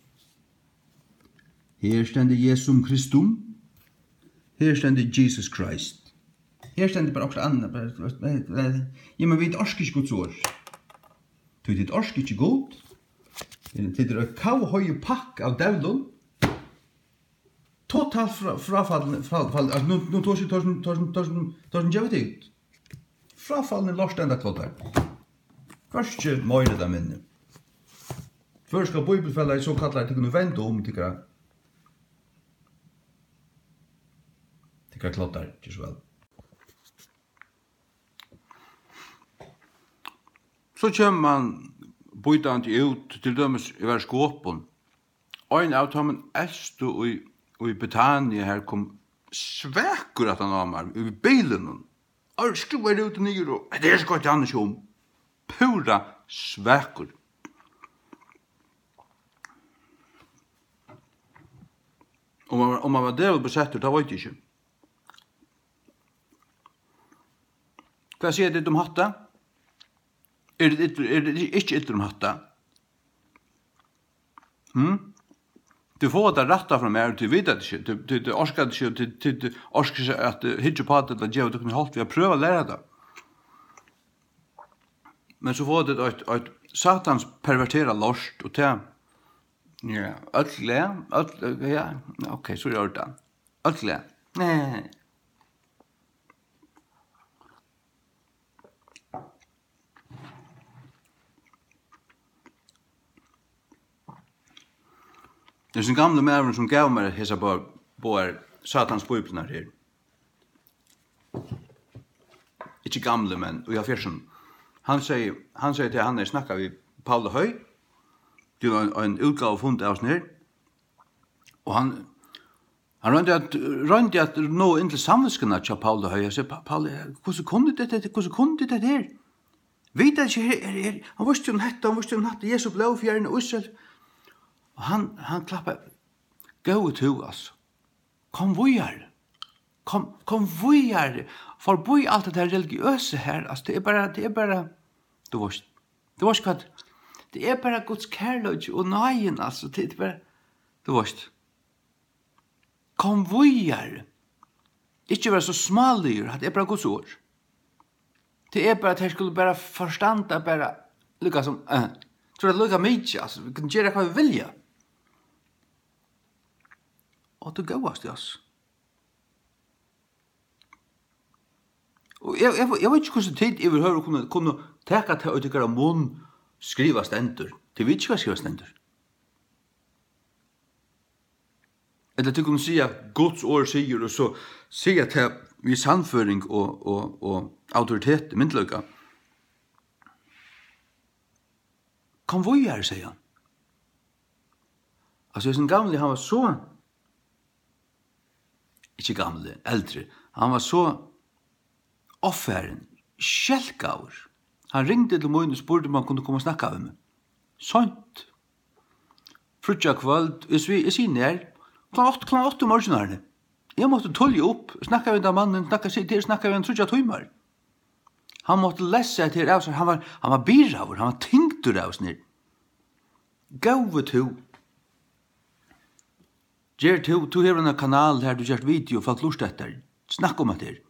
Her stendur Jesum Kristum. Her stendur Jesus Christ. Her stendur bara okkurt annað. Bara, bara, bara, ja, men vit orka ikki Guds orð. Tí tit orka ikki Gud. Tit eru eitt kavhoyið pakk av djevlum. Totalt frá-, fráfallin, frá-, fall, altso, nú, nú tosi, tosi, tosi, tosi, tosi, geva tit út. Fráfallin lortendakloddar. Hvørki meira ella minni. Føroyska bíbelfelagið, so kallaði, tit kunnu venda um tykkara, tykkara kloddar, ger so væl. So kemur mann bítandi út, til dømis, eg var í Skopun. Ein av teimum elstu í, í Betania, har kom svakur aftan á mær í bilinum. Og skrúvaði rútin niður, og hetta er skot hann ikki um. Púra svakur. Um hann, um hann var djevulbesettur, tað veit eg ikki. Hvat siga tit um hatta? Eru tit ill-, eru tit ikki illur um hatta? Hm? Tit fáa tað rætta frá mær, og tit vita tað ikki. Tit, tit, tit orka tað ikki, og tit, tit, tit orka ikki at, eh, hyggja upp á tað ella geva tykkum hjálp við at prøva at læra tað. Men so fáa tit eitt, eitt satans perverterað lort, og tað, ja, øll glað, øll, ja, ok, so er í ordan. Øll glað. Nei. Hesin gamli maðurin, sum gav mær hesar bá-, báðar satans bíbliurnar her, ikki gamli, men í hálvfjerðsunum, hann segði, hann segði, at hann hevði snakkað við Paula Høy, til ein, ein útgávufund av hesum her, og hann, hann royndi at, royndi at náa inn til samvitskuna hjá Paula Høy. Eg segði, "Pa-, Paula, hvussu kunnu tit hetta, hvussu kunnu tit hetta her? Vita tit ikki, her, her, her, hann vísti um hetta, hann vísti um hatta, Jesu blóð, fjøruna, Ísrael." Og hann, hann klappaði, "Góði tú, altso. Kom víðari. Kom, kom víðari. Forbí alt hetta her religiøsa her. Altso, tað er bara, tað er bara, tú veitst, tú veitst hvat, tað er bara Guds kærleiki og náðin, altso, tað er bara, tú veitst." Kom víðari. Ikki vera so smáligur, hatta er bara Guds orð. Tað er bara, at tey skulu bara forstanda bara líka sum, eh, so er tað líka mikið, altso, vit kunnu gera hvat vit vilja. Og tað góðasti, altso. Og eg, eg, eg veit ikki, hvussu tit yvirhøvur kunnu, kunnu taka tað í tykkara munn, skriva stendur. Tit vita ikki, hvat skriva stendur. Ella tit kunnu siga, Guds orð sigur, og so siga tað við sannføring og, og, og autoritet, myndugleika. Kom víðari, segði hann. Altso, hesin gamli, hann var so, ikki gamli, eldri, hann var so ovfarin, skelkaður. Hann ringdi til mín og spurdi, um hann kundi koma og snakka við meg. Seint. Fríggjakvøld, eg svi-, eg sigi nær, klokkan átta, klokkan átta um morgunin. Eg mátti tíðliga upp, snakka við hendan mannin, snakka, sita her, snakka við hann tríggjar tímar. Hann mátti lesa hetta her av sær, hann var, hann var byrjaður, hann var tyngdur av sær. Góði tú. Ger tú, tú hevur ein kanal har tú gert video, fólk lurta eftir. Snakk um hetta her.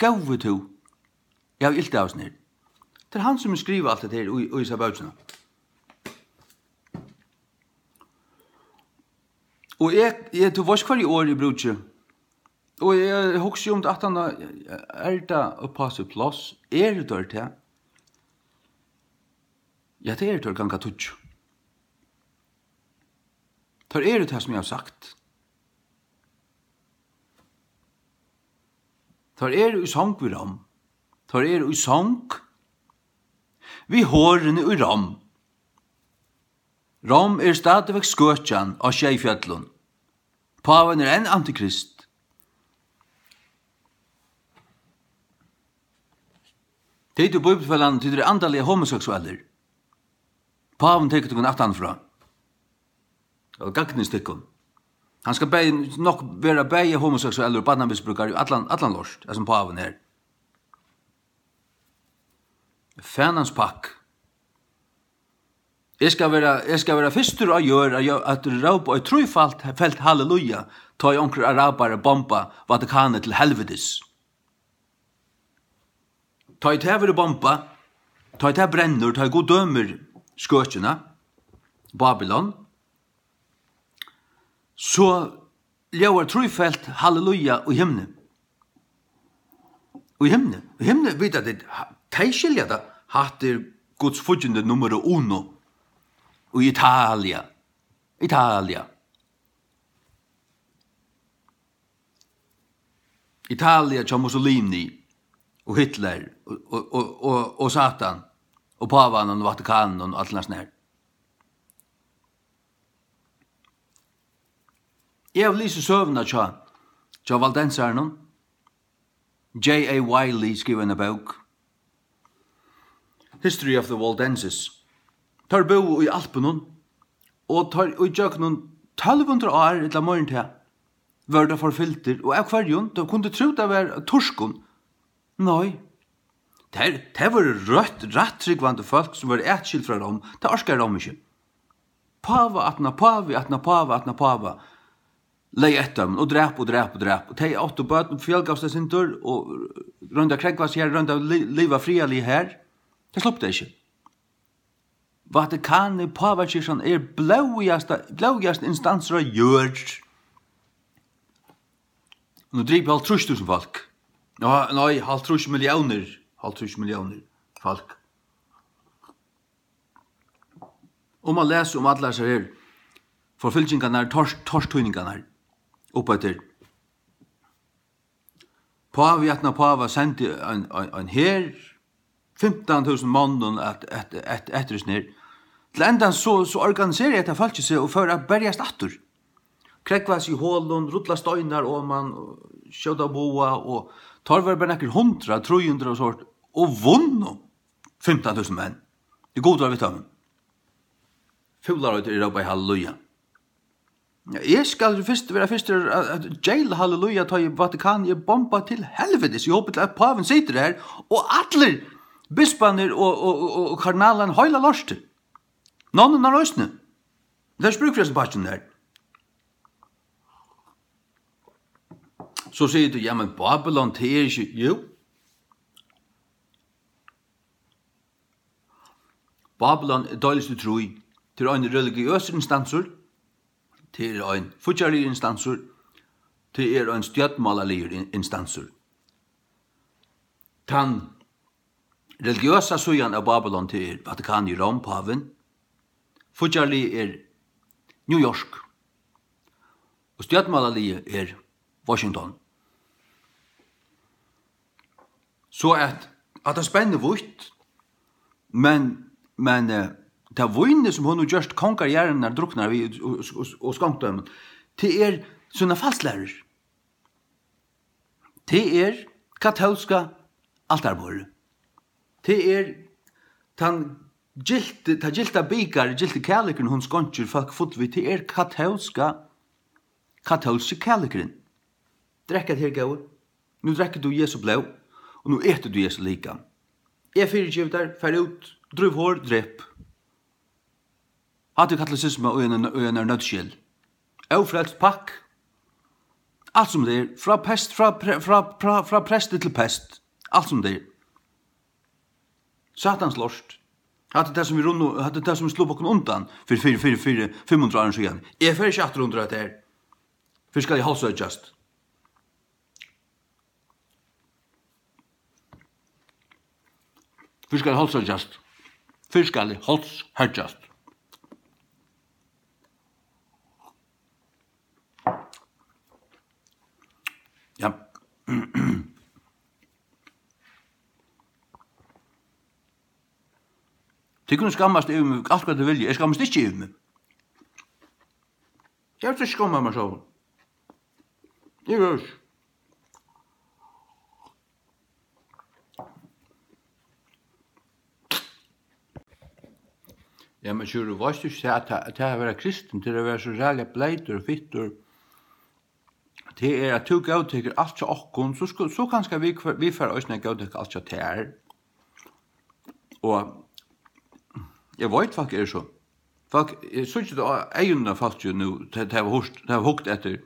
Góði tú. Eg havi ilt av sær. Tað er hann, sum skrivar alt hetta her í, í hesa bókina. Og eg, eg, tú veitst, hvørji orð eg brúki. Og eg hugsi um tað aftan á, er tað uppá sítt pláss? Eru teir tað? Ja, tað eru teir, ganga tíggju. Teir eru tað, sum eg havi sagt. Teir eru í song við Rom. Teir eru í song við horðini í Rom. Rom er stadigvæk skøkjan á sjey fjøllum. Pávin er enn antikrist. Tit í Bíbliufelagnum, tit eru andaliga homoseksuellir. Pávin tekur tykkum aftan frá. Og gagnist tykkum. Hann skal bæði, nokk vera bæði homoseksuellur og barnamisbrúkari og allan, allan lort, tað sum pávin er. Fanans pakk. Eg skal vera, eg skal vera fyrstur á jørð at, at rópa eitt trífalt, felt halleluja, tá ið onkur arabari bomba Vatikanið til helvitis. Tá ið tað verður bombað, tá ið tað brennur, tá ið Gud dømir skøkina, Babylon, so ljóðar trífelt halleluja í himni. Í himni, í himni vita tit, ha-, tey skilja tað. Hatta er Guds fíggindi numero uno í Italia. Italia. Italia hjá Mussolini og Hitler og, og, og, og, og Satan og pávan og Vatikanin og alt næstan her. Eg havi lisið søguna hjá, hjá valdensarunum. J A Wiley skrivaði eina bók, History of the Waldenses. Teir búðu í Alpunum, og teir í gjøgnum tólv hundrað ár, ella meira enn tað, vóru teir forfylgdir, og av hvørjum? Teir kundu trúð, tað var av turskum. Nei. Tað, tað vóru røtt, rætt trúgvandi fólk, sum vóru atskild frá Rom. Tað orkaði Rom ikki. Páva aftan á páva, aftan á páva, aftan á páva. Legði eftir teimum og drap og drap og drap. Og tey áttu børn, fjølgaðust eitt sindur og royndu at krógva seg her, royndu at li-, liva friðarliga her. Tað sluppu tey ikki. Vatikanið, pávakirkjan, er blóðigasta, blóðigasta instansur á jørð. Nú dripur hálvtrýss túsund fólk. Ja, nei, hálvtrýss milliónir. Hálvtrýss milliónir fólk. Og man lesur um allar hesar her forfylgingarnar, tors-, tortýningarnar, uppeftir. Pávi aftan á páva sendi ein, ein, ein her, fimtan túsund monnum at, at, at, eftir hesum her. Til endan so, so organiseraði hetta fólkið seg og fór at berjast aftur. Krógva seg í holum, rulla steinar oman, og skjóta boga, og teir vóru bara nakrir hundrað, trý hundrað og so, og vunnu fimtan túsund menn. Eg, Gud var við teimum. Fúlar, eg rópaði halleluja. Ja, eg skal fyrst, vera fyrstur at, at geyla halleluja, tá ið Vatikanið er bombað til helvitis. Eg hopi til, at pávin situr her, og allir bisparnir og, og, og, og kardinalarnir, heila lortið. Nonnurnar eisini. Tað er ikki brúk fyri hesum pakkin her. So sigur tú, ja, men Babylon, tað er ikki, jú. Babylon er deilst í trý. Tað er ein religiøsur instansur, tað er ein fíggjaligur instansur, tað er ein stjórnmálaligur in-, instansur. Tann religiøsa síðan av Babylon, tað er Vatikanið í Rom, pávin. Fíggjarliga er New York. Og stjórnmálaliga er Washington. So at, at tað spennir vítt, men, men, eh, tað vínið, sum hon hevur gjørt kongar jarðarinnar druknar við og, og, og, og skonkt teimum, tað er sínar falslærur. Tað er katólska altarborðið. Tað er tann gylti, tað gylta bikar, gylti kærleikin, hon skonkir fólk full við. Tað er katólska, katólski kærleikurin. Drekk hetta her, góði. Nú drekkur tú Jesu blóð, og nú etur tú Jesu likam. Eg fyrigevi tær, far út, drív hor, drep. Hatta er katolicisma í einum, í einum nøddskjali. Ófrelst pakk. Alt sum tað er, frá pest, frá pre-, frá, frá, frá presti til pest. Alt sum tað er. Satans lort. Hatta er tað, sum vit runnu, hatta er tað, sum vit sluppu okkum undan fyri, fyri, fyri, fyri fimm hundrað árum síðan. Eg fari ikki aftur undir hetta her. Fyrst skal eg hálshøggjast. Fyrst skal eg hálshøggjast. Fyrst skal eg hálshøggjast. Ja. Tit kunnu skammast yvir meg, alt hvat tit vilja. Eg skammast ikki yvir meg. Eg havi ikki skammað mær sjálvan. Eg havi ikki. Ja, men Sjúrður, veitst tú ikki, at tað, at tað at vera kristin, til at vera so ræðuliga bleytur og fittur, tað er, at tú góðtekur alt hjá okkum, so sku-, so kanska vit, vit fara eisini at góðtaka alt hjá tær. Og eg veit, fólk eru so. Fólk, eg síggi tað á eygunum á fólki nú, tey, tey hava hurt, tey hava hugt eftir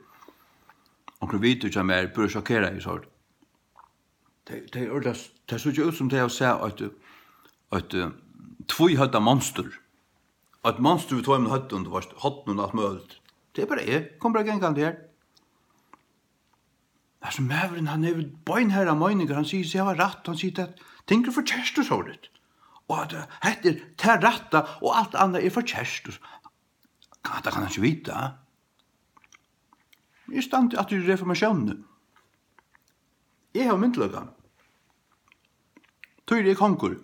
onkrum video hjá mær, blíva sjokkerað, so. Tey, tey orðliga, tey síggja út, sum tey hava sæð eitt, eitt, eh, tvíhøvdað monstur. Eitt monstur við tveimum høvdum, tú veitst, hornum og alt møguligt. Tað er bara eg, kom bara gangandi her. Hasin maðurin, hann hevur beinharðar meiningar, hann sigur seg hava rætt, hann sigur, at ting eru forkert og sovorðið. Og at, eh, hetta er tað rætta, og alt annað er forkert. Hatta kann hann ikki vita. Eg standi aftur í reformatiónini. Eg havi myndugleikan. Tí eri eg kongur,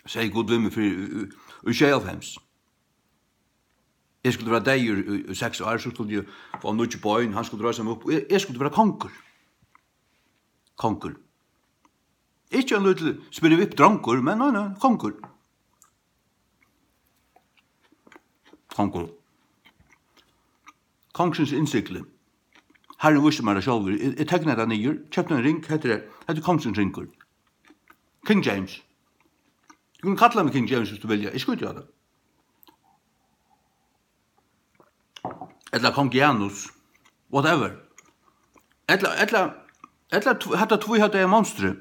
segði Gud við meg fyri, í, í, í sjeyoghálvfems. Eg skuldi vera deyður í, í seks ár, so skuldi eg fáa nýggj bein, hann skuldi reisa meg upp, og eg, eg skuldi vera kongur. Kongur. Ikki ein lítil spirrevipp drongur, men nei, nei, kongur. Kongur. Kongsins innsigli. Harrin vísti mær tað sjálvur. Eg, eg teknaði tað niður, keypti ein ring, hetta er, hetta er kongsins ringur. King James. Tú kanst kalla meg King James, viss tú vilja. Eg skíti á tað. Ella Kong Janus. Whatever. Ella, ella, ella tv-, hatta tvíhøvdaða monstrið.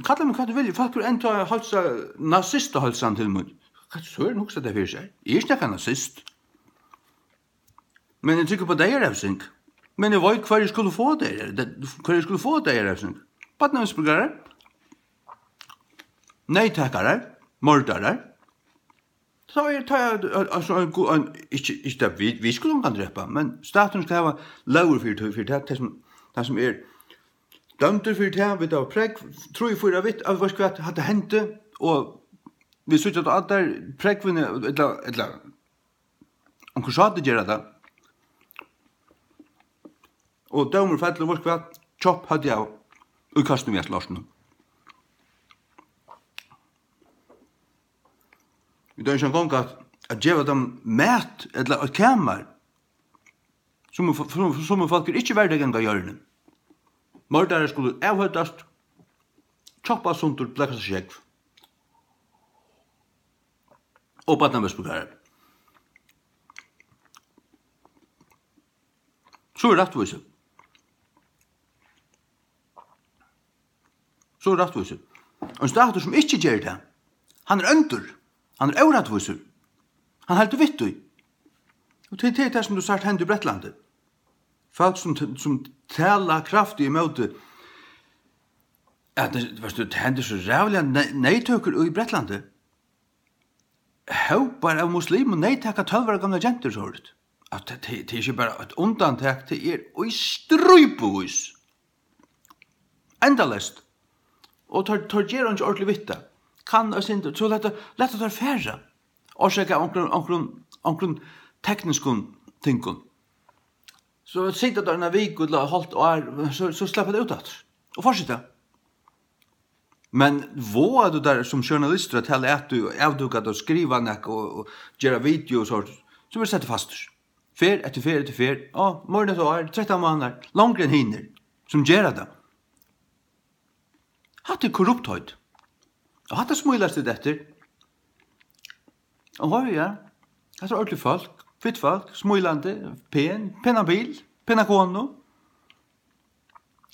Kalla meg hvat tú vil, fólk eru enntá at heilsa, nazistahilsan til mín. Hvat søren hugsa tey fyri sær? Eg eri ikki nakar nazist. Men eg trúgvi upp á deyðarevsing. Men eg veit, hvørjir skulu fáa deyðar-, de-, hvørjir skulu fáa deyðarevsing. Barnamisbrukarar. Neyðtakarar. Mordarar. Tá er, tá er, al-, altso, ein gu-, ein, ikki, ikki tað, vit, vit skulu ongan drepa, men staturin skal hava lógir fyri tí, fyri tað, tað sum, tað sum er dømdur fyri tað, vit hava prógv, trý, fýra, vit, al-, veitst hvat, hatta hendi, og vit síggja, at allar prógvini, ella, ella, onkur sáti gera tað, og dómur fellur, veitst hvat, kjopp, høvdið av, í køstum við lortinum. Vit eiga ikki eingong at, at geva teimum mat ella eitt kamar. Summi fo-, sum, summi fólk eru ikki verdig at ganga á jørðini. Mordarar skulu avhøvdast, kjoppast sundur, blekkast á sjógv. Og barnamisbrukarar. So er rættvísi. So er rættvísi. Ein statur, sum ikki ger tað, hann er óndur. Hann er órættvísur. Hann heldur við tí. Og tað, tað er tað, sum tú sært henda í Bretlandi. Fólk, sum t-, sum tala kraftigt ímóti, at, veitst tú, tað hendir so ræðuliga ne-, neyðtøkur í Bretlandi. Hópar av muslimum neyðtaka tólv ára gamlar gentur, so er tað. At tað, tað, tað er ikki bara eitt undantak, tað er í strípuvís. Endaleyst. Og teir, teir gera einki ordentligt við tað. Kann eitt sindur, so lata, lata teir fara. Orsakað av onkrum, onkrum, onkrum tekniskum tingum. So sita teir eina viku ella hálvt ár, so, so sleppa teir út aftur. Og fortseta. Men vágar tú tær sum journalistur at tala at tú avdúka og skriva nakað og, og gera video og sort, so verður settur fastur. Ferð eftir ferð eftir ferð. Á, meira enn eitt ár, trettan mánaðar, longri enn hinir, sum gera tað. Hatta er korruptheit. Og hatta smílast tit eftir. Og hoyr, ja. Hatta er ordentligt fólk, fitt fólk, smílandi, pen, penan bil, pena konu.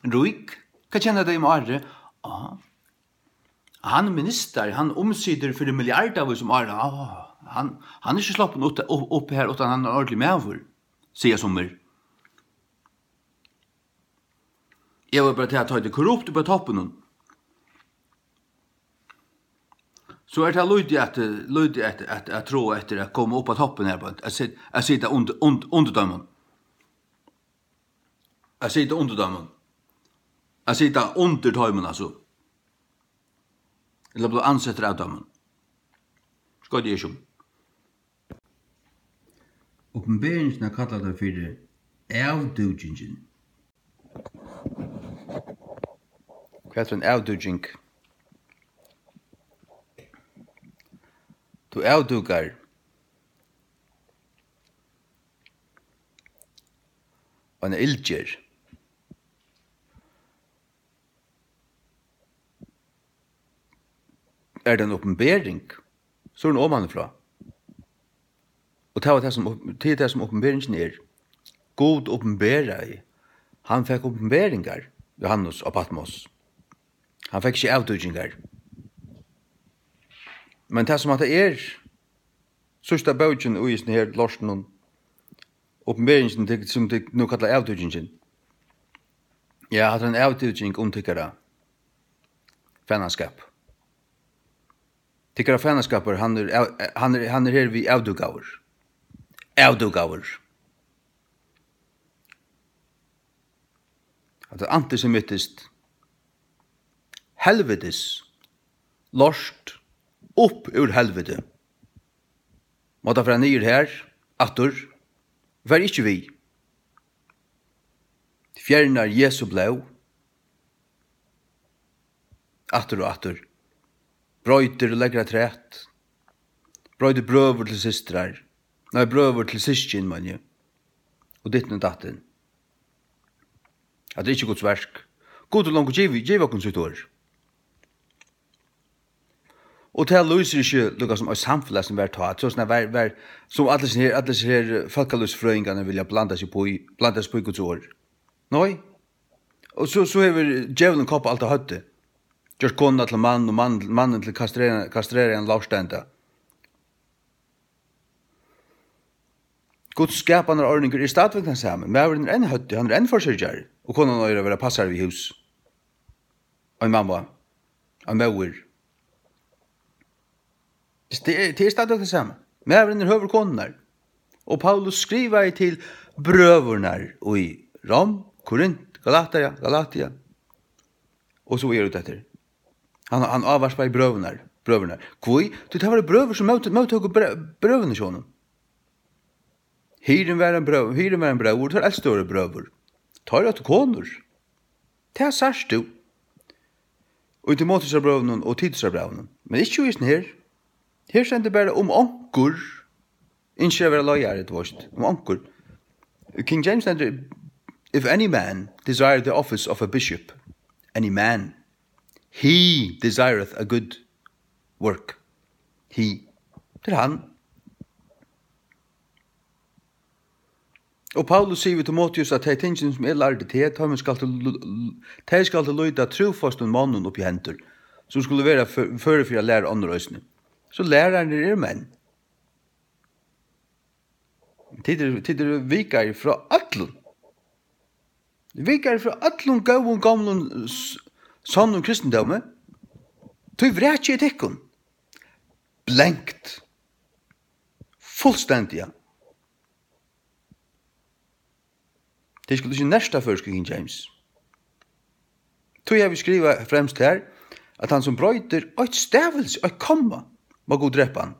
Rík. Hvat tjena tey um árið? Á. Hann er minister, hann umsitur fyri milliardavís um árið. Á, hann, hann er ikki sloppin upp, upp, upp her, uttan hann er ein ordentligur maður, siga summir. Eg vil bara, tað er korrupt upp á toppinum. So er tað lítið at, lítið at, at, at tráa eftir at koma upp á toppin her, bara at sit-, at sita undir, undir, undir teimum. At sita undir teimum. At sita undir teimum, altso. Ella blíva ansettur av teimum. Skoyt eg ikki um. Opinberingina kalla teir fyri avdúkingin. Hvat er ein avdúking? Tú avdúkar eina illgerð. Er tað ein opinbering, so er hon omanfrá. Og tað var tað, sum op-, tað er tað, sum opinberingin er. Gud opinberaði. Hann fekk opinberingar, Jóhannes á Patmos. Hann fekk ikki avdúkingar. Men tað, sum hatta er, síðsta bókin í hesum her lortinum, opinberingin, tað, sum tey nú kalla avdúkingin. Ja, hatta er ein avdúking um tykkara fanaskap. Tykkara fanaskapur, hann er av-, hann er, hann er her við avdúkaður. Avdúkaður. Hatta er antisemitiskt. Helvitis. Lort. Upp úr helviti. Má tað fara niður har, aftur. Far ikki við. Fjernar Jesu blóð. Aftur og aftur. Broytir og leggur afturat. Broytir brøður til systrar. Nei, brøður til systkin, meini eg. Og ditten og datten. Hatta er ikki Guds verk. Gud hevur longu givið, givið okkum sítt orð. Og tað lýsir ikki líka sum eitt samfelag sum var tá, so sum var, var, sum allir sum her, allir sum her, eh, fólkalívsfrøðingarnir vilja blanda seg upp í, blanda seg upp í Guds orð. Nei. Og so, so hevur djevulin koppað alt á høvdið. Gjørt konuna til mann og mann, mannin til kastrera-, kastreraðan lortanda. Guds skapanarordningur er stadigvæk tann sami. Maðurin er enn høvdið, hann er enn forsyrgjari, og konan eigur at vera passari við hús. Ein mamma, ein móðir. Tað er, tað er stadigvæk tað sama. Maðurin er høvur konunnar. Og Paulus skrivaði til brøðurnar í Rom, Korint, Galatia, Galatia. Og so er út eftir. Hann, hann ávarpaði brøðurnar, brøðurnar. Hví? Tí tað vóru brøður sum mót-, móttóku bre-, brøvini hjá honum. Hirin var ein brøv-, Hirin var ein brøður, teir elstu vóru brøður. Teir áttu konur. Tað sært tú í Timoteusarbrøvunum og Titusarbrøvunum. Men ikki í hesum her. Her stendur bara, um onkur ynskir at vera leiðari, tú veist, um onkur. King James stendur, "If any man desire the office of a bishop," any man, "he desireth a good work." He. Tað er hann. Og Paulus sigur við Timoteus, at tey tingini, sum eg lærdi teg, teimum skalt tú l-, l-, tey skalt tú líta trúføstum monnum upp í hendur, sum skulu vera før-, førir fyri at læra onnur eisini. So lærararnir eru menn. Tit eru, tit eru vikaðir frá øllum. Vit eru frá øllum góðum, gomlum, s-, sonnum kristindómi. Tí vraki eg tykkum. Blankt. Fullstendiga. Tey skuldu ikki nerta føroysku King James. Tí havi eg skrivað fremst her, at hann sum broytir eitt stavvilsi, eitt komma, má Gud drepa hann.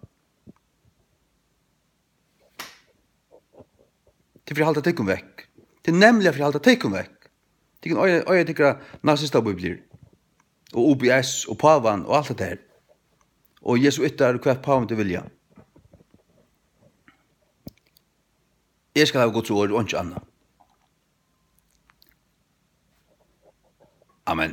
Tað er fyri at halda tykkum vekk. Tað er nemliga fyri at halda tykkum vekk. Tykkum eiga, eiga tykkara nazistabíbliur. Og O B S og pávan og alt hetta her. Og jesuittar og hvat pávan tey vilja. Eg skal hava Guds orð og einki annað. Amen.